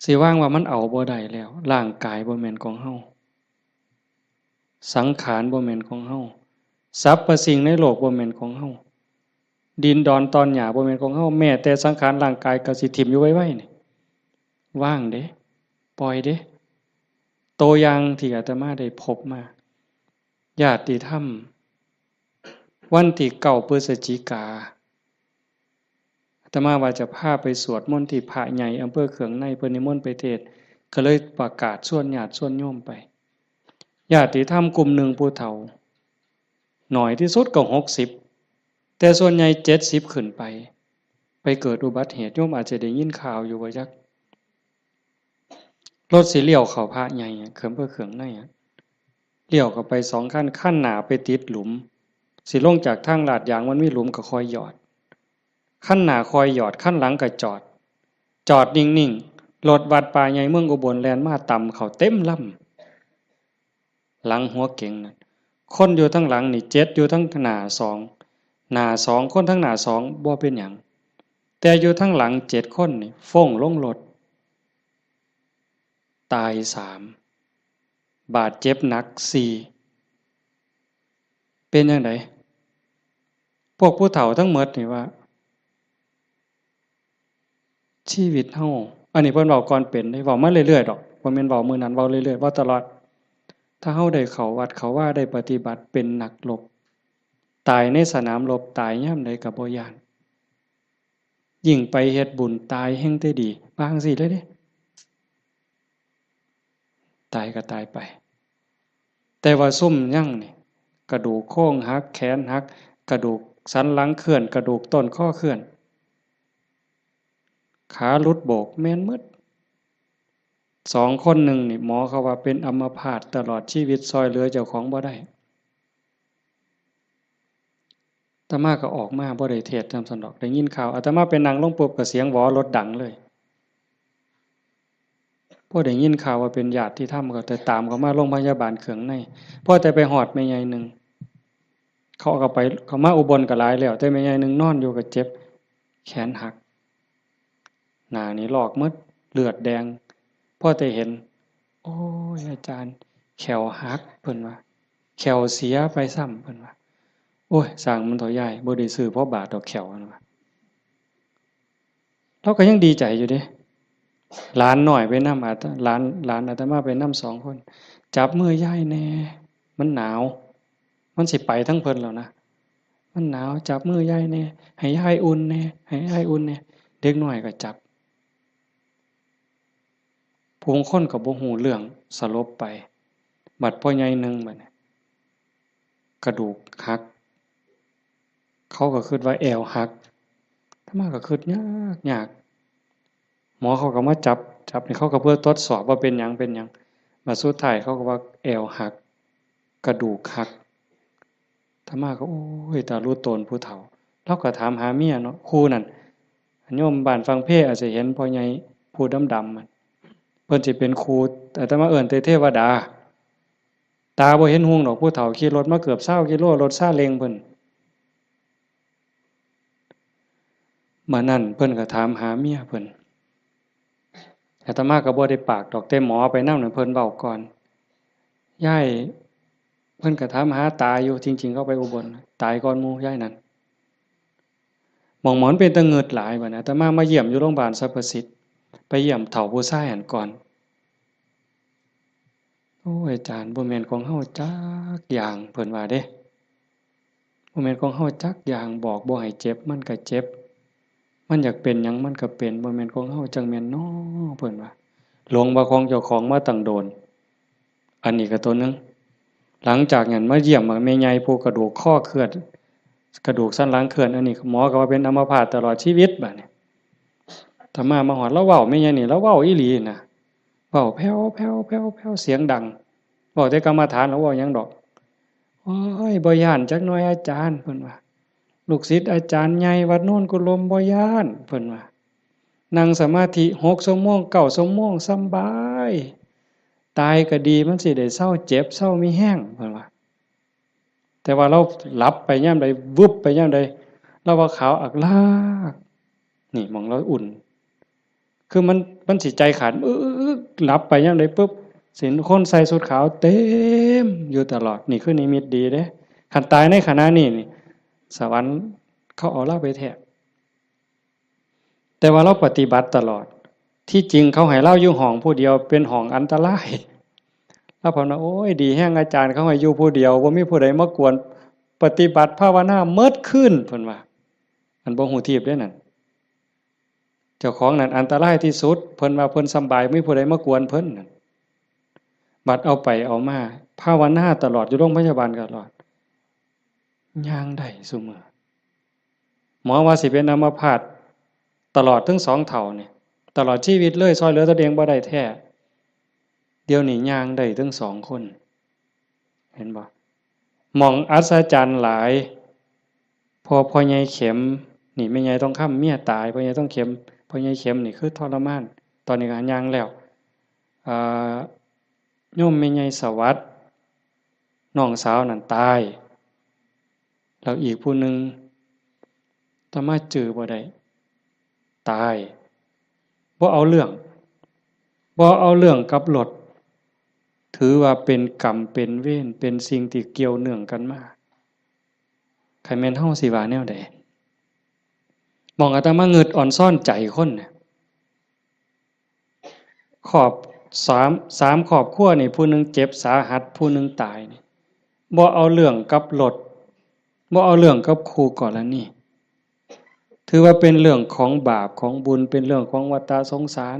สิว่างว่ามันเอาบ่ได้แล้ว ร่างกายบ่แม่นของเฮา สังขารบ่แม่นของเฮา สรรพสิ่งในโลกบ่แม่นของเฮา ดินดอนตอนหญ้าบ่แม่นของเฮา แม้แต่สังขารร่างกายก็สิถิ่มอยู่ไวๆ นี่ ว่างเด้ ปล่อยเด้ ตัวอย่างที่อาตมาได้พบมา ญาติธรรม วันที่เก้าพฤศจิกา อาตมาว่าจะพาไปสวดมนต์ที่พระใหญ่อำเภอเคืองใน เพิ่นนิมนต์ไปเทศน์ ก็เลยประกาศชวนญาติชวนโยมไป ญาติธรรมกลุ่มหนึ่งผู้เฒ่า น้อยที่สุดก็หกสิบ แต่ส่วนใหญ่เจ็ดสิบขึ้นไป ไปเกิดอุบัติเหตุ โยมอาจจะได้ยินข่าวอยู่บ่จัก รถสิเลี้ยวเข้าพระใหญ่อะ เคืองอำเภอเคืองในอะ เลี้ยวเข้าไปสองคัน คันหน้าไปติดหลุม สิลงจากทางลาดยางมันมีหลุมก็ค่อยหยอด คันหน้าค่อยหยอด คันหลังก็จอด จอดนิ่งๆ รถวัดป่าใหญ่เมืองอุบลแล่นมาตำเข้าเต็มลำ หลังหัวเก๋งน่ะ คนอยู่ทางหลังนี่เจ็ด อยู่ทางหน้าสอง หน้าสอง คนทางหน้าสองบ่เป็นหยัง แต่อยู่ทางหลังเจ็ดคนนี่ฟ้งลงรถ ตายสาม บาดเจ็บหนักสี่ เป็นจั่งใด พวกผู้เฒ่าทั้งหมดนี่ว่า ชีวิตเฮา อันนี้เพิ่นเว้าก่อนเป็นเด้ เว้ามาเรื่อยๆ ดอก บ่แม่นเว้ามื้อนั้น เว้าเรื่อยๆ เว้าตลอด ถ้าเฮาได้เข้าวัดเข้าวา ได้ปฏิบัติ เป็นนักรบ ตายในสนามรบ ตายยามใดก็บ่ย้าน ยิ่งไปเฮ็ดบุญ ตายแฮ่งแต่ดี ว่าจั่งซี้เลยเด้ ตายก็ตายไป แต่ว่าซุมยังนี่ กระดูกโครงหัก แขนหัก กระดูกสันหลังเคลื่อน กระดูกต้นคอเคลื่อน ขาหลุดโบก แม่นหมด สองคนหนึ่งนี่ หมอเขาว่าเป็นอัมพาตตลอดชีวิต ซ่อยเหลือเจ้าของบ่ได้ ตมาก็ออกมาบ่ได้เทศน์นำซั้นดอก ได้ยินข่าว อาตมาไปนั่งลงปุ๊บก็เสียงหวอรถดังเลย พอได้ยินข่าวว่าเป็นญาติธรรมก็แต่ตามเขามาโรงพยาบาลเครื่องใน พอแต่ไปฮอดแม่ใหญ่หนึ่ง เขาก็ไป เขามาอุบลก็หลายแล้ว แต่แม่ใหญ่หนึ่งนอนอยู่ก็เจ็บ แขนหัก หน้านี่ลอกหมด เลือดแดง พอแต่เห็น โอ้ย อาจารย์ แข้วหัก เพิ่นว่า แข้วเสียไปซ้ำ เพิ่นว่า โอ้ย ซ่างมันเถาะยาย บ่ได้ซื้อพอบาทดอกแข้ว เพิ่นว่า ลาวก็ยังดีใจอยู่เด้ หลานน้อยไปนำ อาต- หลาน หลานอาตมาไปนำสองคน จับมือยายแหน่ มันหนาว มันสิไปทางเพิ่นแล้วนะ มันหนาว จับมือยายแหน่ ให้ยายอุ่นแหน่ ให้ยายอุ่นแหน่ เด็กน้อยก็จับ ผู้คนก็บ่ฮู้เรื่อง สลบไป บัดพ่อใหญ่หนึ่งบัดนี้ กระดูกหัก เขาก็คิดว่าแอวหัก อาตมาก็คิดยากยาก หมอเขาก็มาจับ จับนี่เขาก็เพื่อทดสอบว่าเป็นหยัง เป็นหยัง บัดสุดท้ายเขาก็ว่าแอวหัก กระดูกหัก อาตมาก็ โอ้ย ตาลูโตนผู้เฒ่า ลาวก็ถามหาเมียเนาะ คู่นั่น โยมบ้านฝั่งเพอาจจะเห็นพ่อใหญ่ผู้ดำๆ มัน เพิ่นสิเป็นครู อาตมาเอิ้นแต่เทวดา ตาบ่เห็นฮุงดอก ผู้เฒ่าขี่รถมาเกือบซาวกิโล รถซาเล้งเพิ่น มื้อนั้นเพิ่นก็ถามหาเมียเพิ่น อาตมาก็บ่ได้ปากดอก แต่หมอไปนำนั่นเพิ่นเว้าก่อน ยาย เพิ่นก็ถามหาตาอยู่ จริงๆ เขาไปอุบล ตายก่อนหมู่ยายนั่น หม่องหมอมันเป็นตาเงิดหลายบัดนี้ อาตมามาเยี่ยมอยู่โรงพยาบาลสรรพสิทธิ์ ไปเยี่ยมเฒ่าผู้ชายหั้นก่อน โอ้ย อาจารย์ บ่แม่นของเฮาจักอย่าง เพิ่นว่าเด้ บ่แม่นของเฮาจักอย่าง บอกบ่ให้เจ็บ มันก็เจ็บ มันอยากเป็นหยังมันก็เป็น บ่แม่นของเฮาจั่งแม่นน้อ เพิ่นว่า หลงว่าของเจ้าของมาตั้งโดน อันนี้ก็ตัวหนึ่ง หลังจากนั้นมาเยี่ยมแม่ใหญ่ผู้กระดูกคอเคลื่อน กระดูกสันหลังเคลื่อน อันนี้หมอก็ว่าเป็นอัมพาตตลอดชีวิตบัดนี้ อาตมามาฮอด ลาวเว้าแม่ใหญ่นี่ ลาวเว้าอีหลีนะ เว้าแผ่วๆๆๆ เสียงดัง เว้าแต่กรรมฐาน ลาวเว้าหยังดอก โอ้ย บ่ย้านจักหน่อยอาจารย์ เพิ่นว่า ลูกศิษย์อาจารย์ใหญ่วัดโนนกุลม บ่ย้าน เพิ่นว่า นั่งสมาธิหกชั่วโมง เก้าชั่วโมง สำบาย ตายก็ดี มันสิได้เซาเจ็บ เซามีแฮง เพิ่นว่า แต่ว่าลาวหลับไปยามใด วึบไปยามใด ลาวว่าขาวอักลาก นี่หม่องลาวอุ่น คือมัน มันสิใจขาด อึ๊กๆๆ หลับไปยามใดปุ๊บ สิเห็นคนใส่ชุดขาวเต็มอยู่ตลอด นี่คือนิมิตดีเด้ คันตายในขณะนี้นี่ สวรรค์เขาเอาลาวไปแท้ แต่ว่าลาวปฏิบัติตลอด ที่จริงเขาให้ลาวอยู่ห้องผู้เดียว เป็นห้องอันตราย ลาวภาวนา โอ้ย ดีแฮงอาจารย์ เขาให้อยู่ผู้เดียว บ่มีผู้ใดมากวน ปฏิบัติภาวนาเมิดคืน เพิ่นว่า อันบ่ฮู้ทีบเด้นั่น เจ้าของนั่นอันตรายที่สุด เพิ่นว่าเพิ่นสำบาย บ่มีผู้ใดมากวนเพิ่นนั่น บัดเอาไปเอามา ภาวนาตลอด อยู่โรงพยาบาลตลอด ย่างได้ซุมื้อ หมอว่าสิเป็นอัมพาตตลอดทั้งสองเฒ่านี่ ตลอดชีวิตเลย ซ่อยเหลือตัวเองบ่ได้แท้ เดี๋ยวนี้ย่างได้ทั้งสองคน เห็นบ่ หม่องอัศจรรย์หลาย พอพ่อใหญ่เข็ม นี่แม่ใหญ่ทองคำเมียตาย พ่อใหญ่ทองเข็ม พ่อใหญ่เข็มนี่คือทรมาน ตอนนี้ก็ย่างแล้ว อ่า โยมแม่ใหญ่สวัสดิ์ น้องสาวนั่นตาย แล้วอีกผู้หนึ่ง อาตมาจื่อบ่ได้ ตาย บ่เอาเรื่อง บ่เอาเรื่องกับรถ ถือว่าเป็นกรรมเป็นเวร เป็นสิ่งที่เกี่ยวเนื่องกันมา คันแม่นเฮาสิว่าแนวใด หม่องอาตมาเงิดอ่อนซ้อนใจคนน่ะ ครอบ สาม สามครอบครัวนี่ ผู้หนึ่งเจ็บสาหัส ผู้หนึ่งตายนี่ บ่เอาเรื่องกับรถ บ่เอาเรื่องกับคู่กรณี ถือว่าเป็นเรื่องของบาปของบุญ เป็นเรื่องของวัฏฏะสงสาร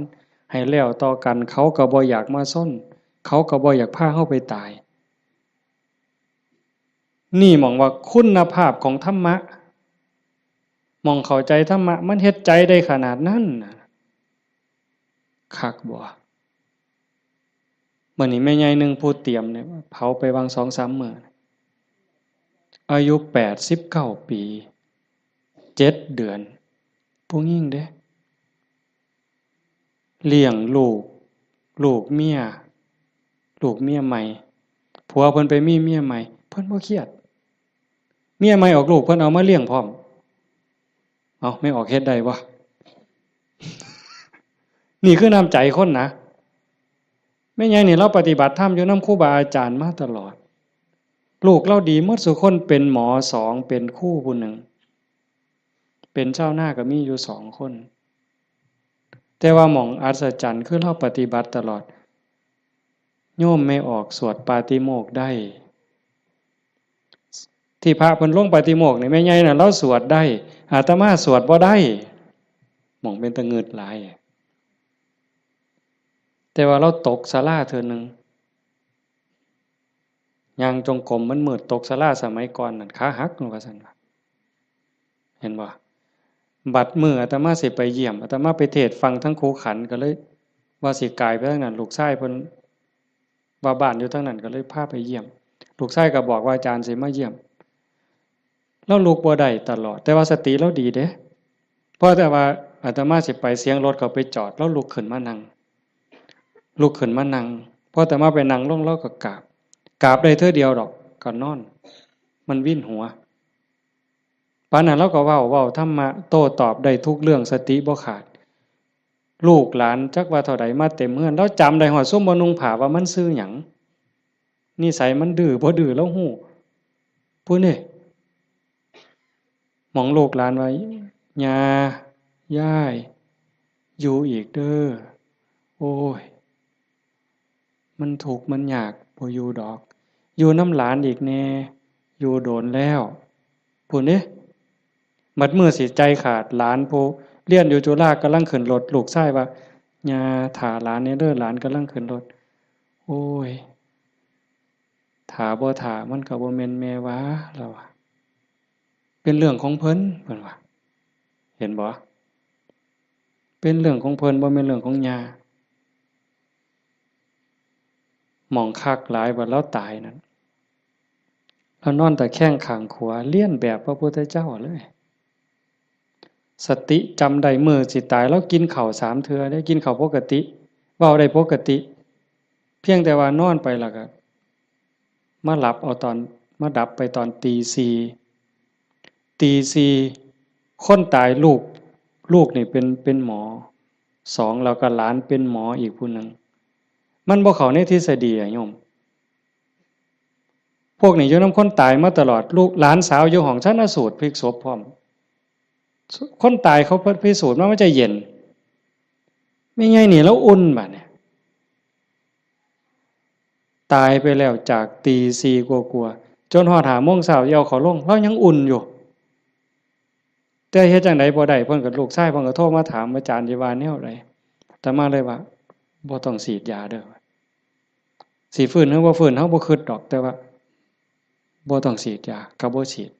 ให้แล้วต่อกัน เขาก็บ่อยากมาซน เขาก็บ่อยากพาเฮาไปตาย นี่หม่องว่าคุณภาพของธรรมะ หม่องเข้าใจธรรมะ มันเฮ็ดใจได้ขนาดนั้นน่ะ คักบ่ มื้อนี้แม่ใหญ่หนึ่งผู้เตรียมเนี่ย เผาไปวางสองสามมื้อ อายุแปดสิบเก้าปี เจ็ดเดือน ผู้หญิงเด้ เลี้ยงลูก ลูกเมีย ลูกเมียใหม่ ผัวเพิ่นไปมีเมียใหม่ เพิ่นบ่เครียด เมียใหม่ออกลูก เพิ่นเอามาเลี้ยงพร้อม เอา แม่ออกเฮ็ดได้บ่ นี่คือน้ำใจคนนะ แม่ใหญ่นี่ลาวปฏิบัติธรรมอยู่นำครูบาอาจารย์มาตลอด ลูกลาวดีหมดซุคน เป็นหมอสอง เป็นครูผู้หนึ่ง เป็นชาวนาก็มีอยู่สองคน แต่ว่าหม่องอัศจรรย์คือลาวปฏิบัติตลอด โยมแม่ออกสวดปาฏิโมกข์ได้ ที่พระเพิ่นลงปาฏิโมกข์นี่แม่ใหญ่น่ะลาวสวดได้ อาตมาสวดบ่ได้ หม่องเป็นตะงึดหลาย แต่ว่าลาวตกศาลาเทื่อหนึ่ง ย่างจงกรมมันมืด ตกศาลาสมัยก่อนนั่น ขาหักว่าซั่นว่า เห็นบ่ บัดมื้ออาตมาสิไปเยี่ยม อาตมาไปเทศน์ฟังทั้งครูขันก็เลย ว่าสิกายไปทางนั้น ลูกชายเพิ่นว่าบ้านอยู่ทางนั้นก็เลยพาไปเยี่ยม ลูกชายก็บอกว่าอาจารย์สิมาเยี่ยม ลาวลุกบ่ได้ตลอด แต่ว่าสติลาวดีเด้ พอแต่ว่าอาตมาสิไป เสียงรถเขาไปจอด ลาวลุกขึ้นมานั่ง ลุกขึ้นมานั่ง พออาตมาไปนั่งลง ลาวก็กราบ กราบได้เทื่อเดียวดอก ก็นอน มันวินหัว ปานนั้นลาวก็เว้า เว้าธรรมะ โต้ตอบได้ทุกเรื่อง สติบ่ขาด ลูกหลานจักว่าเท่าใดมาเต็มเฮือน ลาวจำได้ฮอดซุมบ่นุ่งผ้าว่ามันชื่อหยัง นิสัยมันดื้อบ่ดื้อลาวฮู้ พู้นเด้ หม่องลูกหลานว่า ย่า ยาย อยู่อีกเด้อ โอ้ย มันทุกข์มันยาก บ่อยู่ดอก อยู่นำหลานอีกแน่ อยู่โดนแล้ว พู้นเด้ บัดมื้อสิใจขาด หลานผู้เรียนอยู่จุฬากำลังขึ้นรถ ลูกชายว่า ย่า ถ่าหลานแน่เด้อ หลานกำลังขึ้นรถ โอ้ย ถ่าบ่ถ่ามันก็บ่แม่นแม่ว่า ลาวว่า เป็นเรื่องของเพิ่น เพิ่นว่า เห็นบ่ เป็นเรื่องของเพิ่น บ่แม่นเรื่องของย่า หม่องคักหลายบัดลาวตายนั่น ลาวนอนตะแคงข้างขวา เลียนแบบพระพุทธเจ้าเลย สติจำได้มื้อสิตาย ลาวกินข้าวสามเทื่อเด้ กินข้าวปกติ เว้าได้ปกติ เพียงแต่ว่านอนไปแล้วก็ มาหลับเอาตอน มาดับไปตอนตีสี่ ตีสี่ คนตายลูก ลูกนี่เป็น เป็นหมอสอง แล้วก็หลานเป็นหมออีกผู้หนึ่ง มันบ่เข้าในทฤษฎีอะโยม พวกนี้อยู่นำคนตายมาตลอด ลูกหลานสาวอยู่ห้องชันสูตรพลิกศพพร้อม คนตายเขาพิสูจน์ว่ามันจะเย็น แม่ใหญ่นี่ลาวอุ่นบัดเนี่ย ตายไปแล้วจากตีสี่กว่าๆ จนฮอดห้าโมงเช้าสิเอาเขาลง ลาวยังอุ่นอยู่ แต่เฮ็ดจั่งใดบ่ได้ เพิ่นก็ ลูกชายเพิ่นก็โทรมาถาม อาจารย์สิว่าแนวใด อาตมาเลยว่า บ่ต้องฉีดยาเด้อ สิฟื้นหรือบ่ฟื้น เฮาบ่คิดดอก แต่ว่า บ่ต้องฉีดยา ก็บ่ฉีด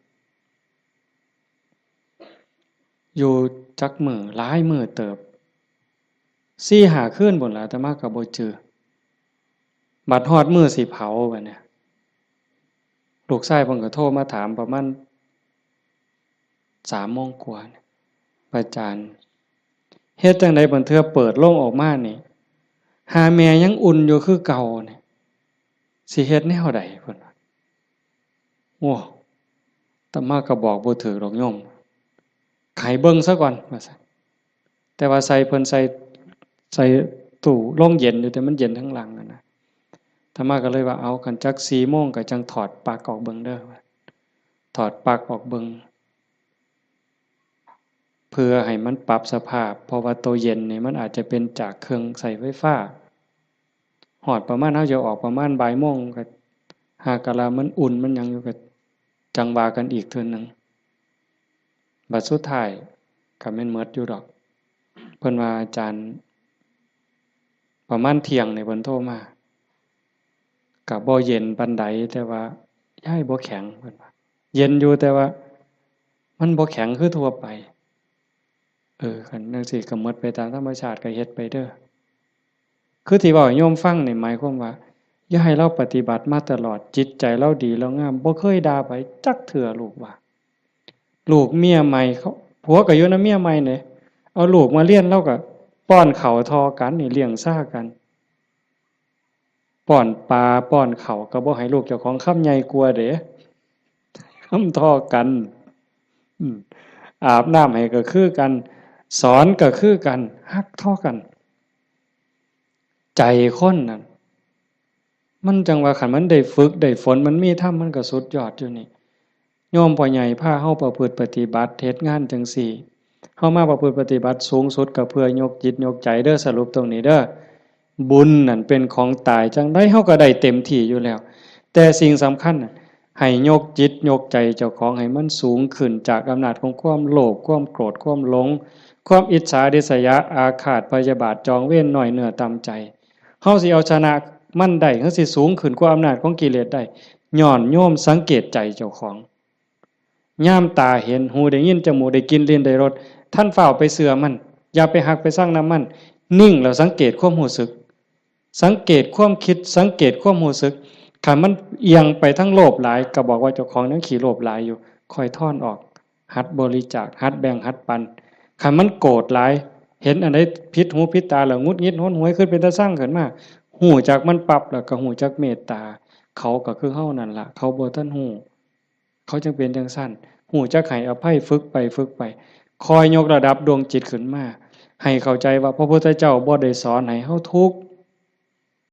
อยู่จักมื้อ หลายมื้อเติบ สี่ห้าคืนพู้นล่ะ อาตมาก็บ่จื่อ บัดฮอดมื้อสิเผาบัดเนี่ย ลูกชายเพิ่นก็โทรมาถามประมาณสามโมงกว่าเนี่ย อาจารย์ เฮ็ดจั่งใดบัดเทื่อเปิดโลงออกมานี่ หาแม่ยังอุ่นอยู่คือเก่านี่ สิเฮ็ดแนวใด เพิ่นว่า โอ้ อาตมาก็บอกบ่ถืกดอกโยม ให้เบิ่งซะก่อน ว่าซั่น แต่ว่าใส่ เพิ่นใส่ ใส่ตู้โรงเย็นอยู่ แต่มันเย็นทั้งหลังอะนะ อาตมาก็เลยว่า เอา คันจักสี่โมงก็จั่งถอดปลั๊กออกเบิ่งเด้อ ถอดปลั๊กออกเบิ่ง เพื่อให้มันปรับสภาพ เพราะว่าตัวเย็นนี่มันอาจจะเป็นจากเครื่องใช้ไฟฟ้า ฮอดประมาณ เฮาจะออกประมาณบ่ายโมง ก็หากะละมันอุ่นมันหยังอยู่ ก็จั่งว่ากันอีกเทื่อหนึ่ง บัดสุดท้ายก็แม่นหมดอยู่ดอก เพิ่นว่า อาจารย์ ประมาณเที่ยงนี่เพิ่นโทรมา ก็บ่เย็นปานใด แต่ว่ายายบ่แข็ง เพิ่นว่า เย็นอยู่ แต่ว่ามันบ่แข็งคือทั่วไป เออ คันจั่งซี้ก็หมดไปตามธรรมชาติ ก็เฮ็ดไปเด้อ คือที่เว้าให้โยมฟังนี่หมายความว่า อย่าให้ลาวปฏิบัติมาตลอด จิตใจลาวดีลาวงาม บ่เคยด่าไผจักเทื่อ ลูกว่า ลูกเมียใหม่เขา ผัวก็อยู่นำเมียใหม่เนี่ย เอาลูกมาเรียน ลาวก็ป้อนข้าวท่อกันนี่ เลี้ยงซ่ากัน ป้อนปลาป้อนข้าวก็บ่ให้ลูกเจ้าของ คำใหญ่กว่าเด้ คำท่อกัน อืม อาบน้ำให้ก็คือกัน สอนก็คือกัน ฮักท่อกัน ใจคนนั่น มันจั่งว่าคันมันได้ฝึกได้ฝน มันมีธรรม มันก็สุดยอดอยู่นี่ โยมพ่อใหญ่พาเฮาประพฤติปฏิบัติ เฮ็ดงานจั่งซี้ เฮามาประพฤติปฏิบัติสูงสุดก็เพื่อยกจิตยกใจเด้อ สรุปตรงนี้เด้อ บุญนั่นเป็นของตาย จั่งใดเฮาก็ได้เต็มที่อยู่แล้ว แต่สิ่งสำคัญน่ะ ให้ยกจิตยกใจเจ้าของให้มันสูงขึ้นจากอำนาจของความโลภ ความโกรธ ความหลง ความอิจฉาริษยา อาฆาตพยาบาท จองเวร น้อยเนื้อต่ำใจ เฮาสิเอาชนะมันได้ เฮาสิสูงขึ้นกว่าอำนาจของกิเลสได้ ย้อนโยมสังเกตใจเจ้าของ ยามตาเห็น หูได้ยิน จมูกได้กลิ่น ลิ้นได้รส ท่านฟ้าวไปเชื่อมัน อย่าไปฮักไปซังนำมัน นิ่งแล้วสังเกตความรู้สึก สังเกตความคิด สังเกตความรู้สึก คันมันเอียงไปทางโลภหลาย ก็บอกว่าเจ้าของยังขี้โลภหลายอยู่ ค่อยถอนออก หัดบริจาค หัดแบ่ง หัดปัน คันมันโกรธหลาย เห็นอันใดผิดหูผิดตาแล้วหงุดหงิดหนหวย คิดเป็นตาซังขึ้นมา ฮู้จักมันปั๊บแล้วก็ฮู้จักเมตตา เขาก็คือเฮานั่นล่ะ เขาบ่ทันฮู้ เขาจั่งเป็นจั่งซั้น ฮู้จักให้อภัย ฝึกไปฝึกไป ค่อยยกระดับดวงจิตขึ้นมา ให้เข้าใจว่าพระพุทธเจ้าบ่ได้สอนให้เฮาทุกข์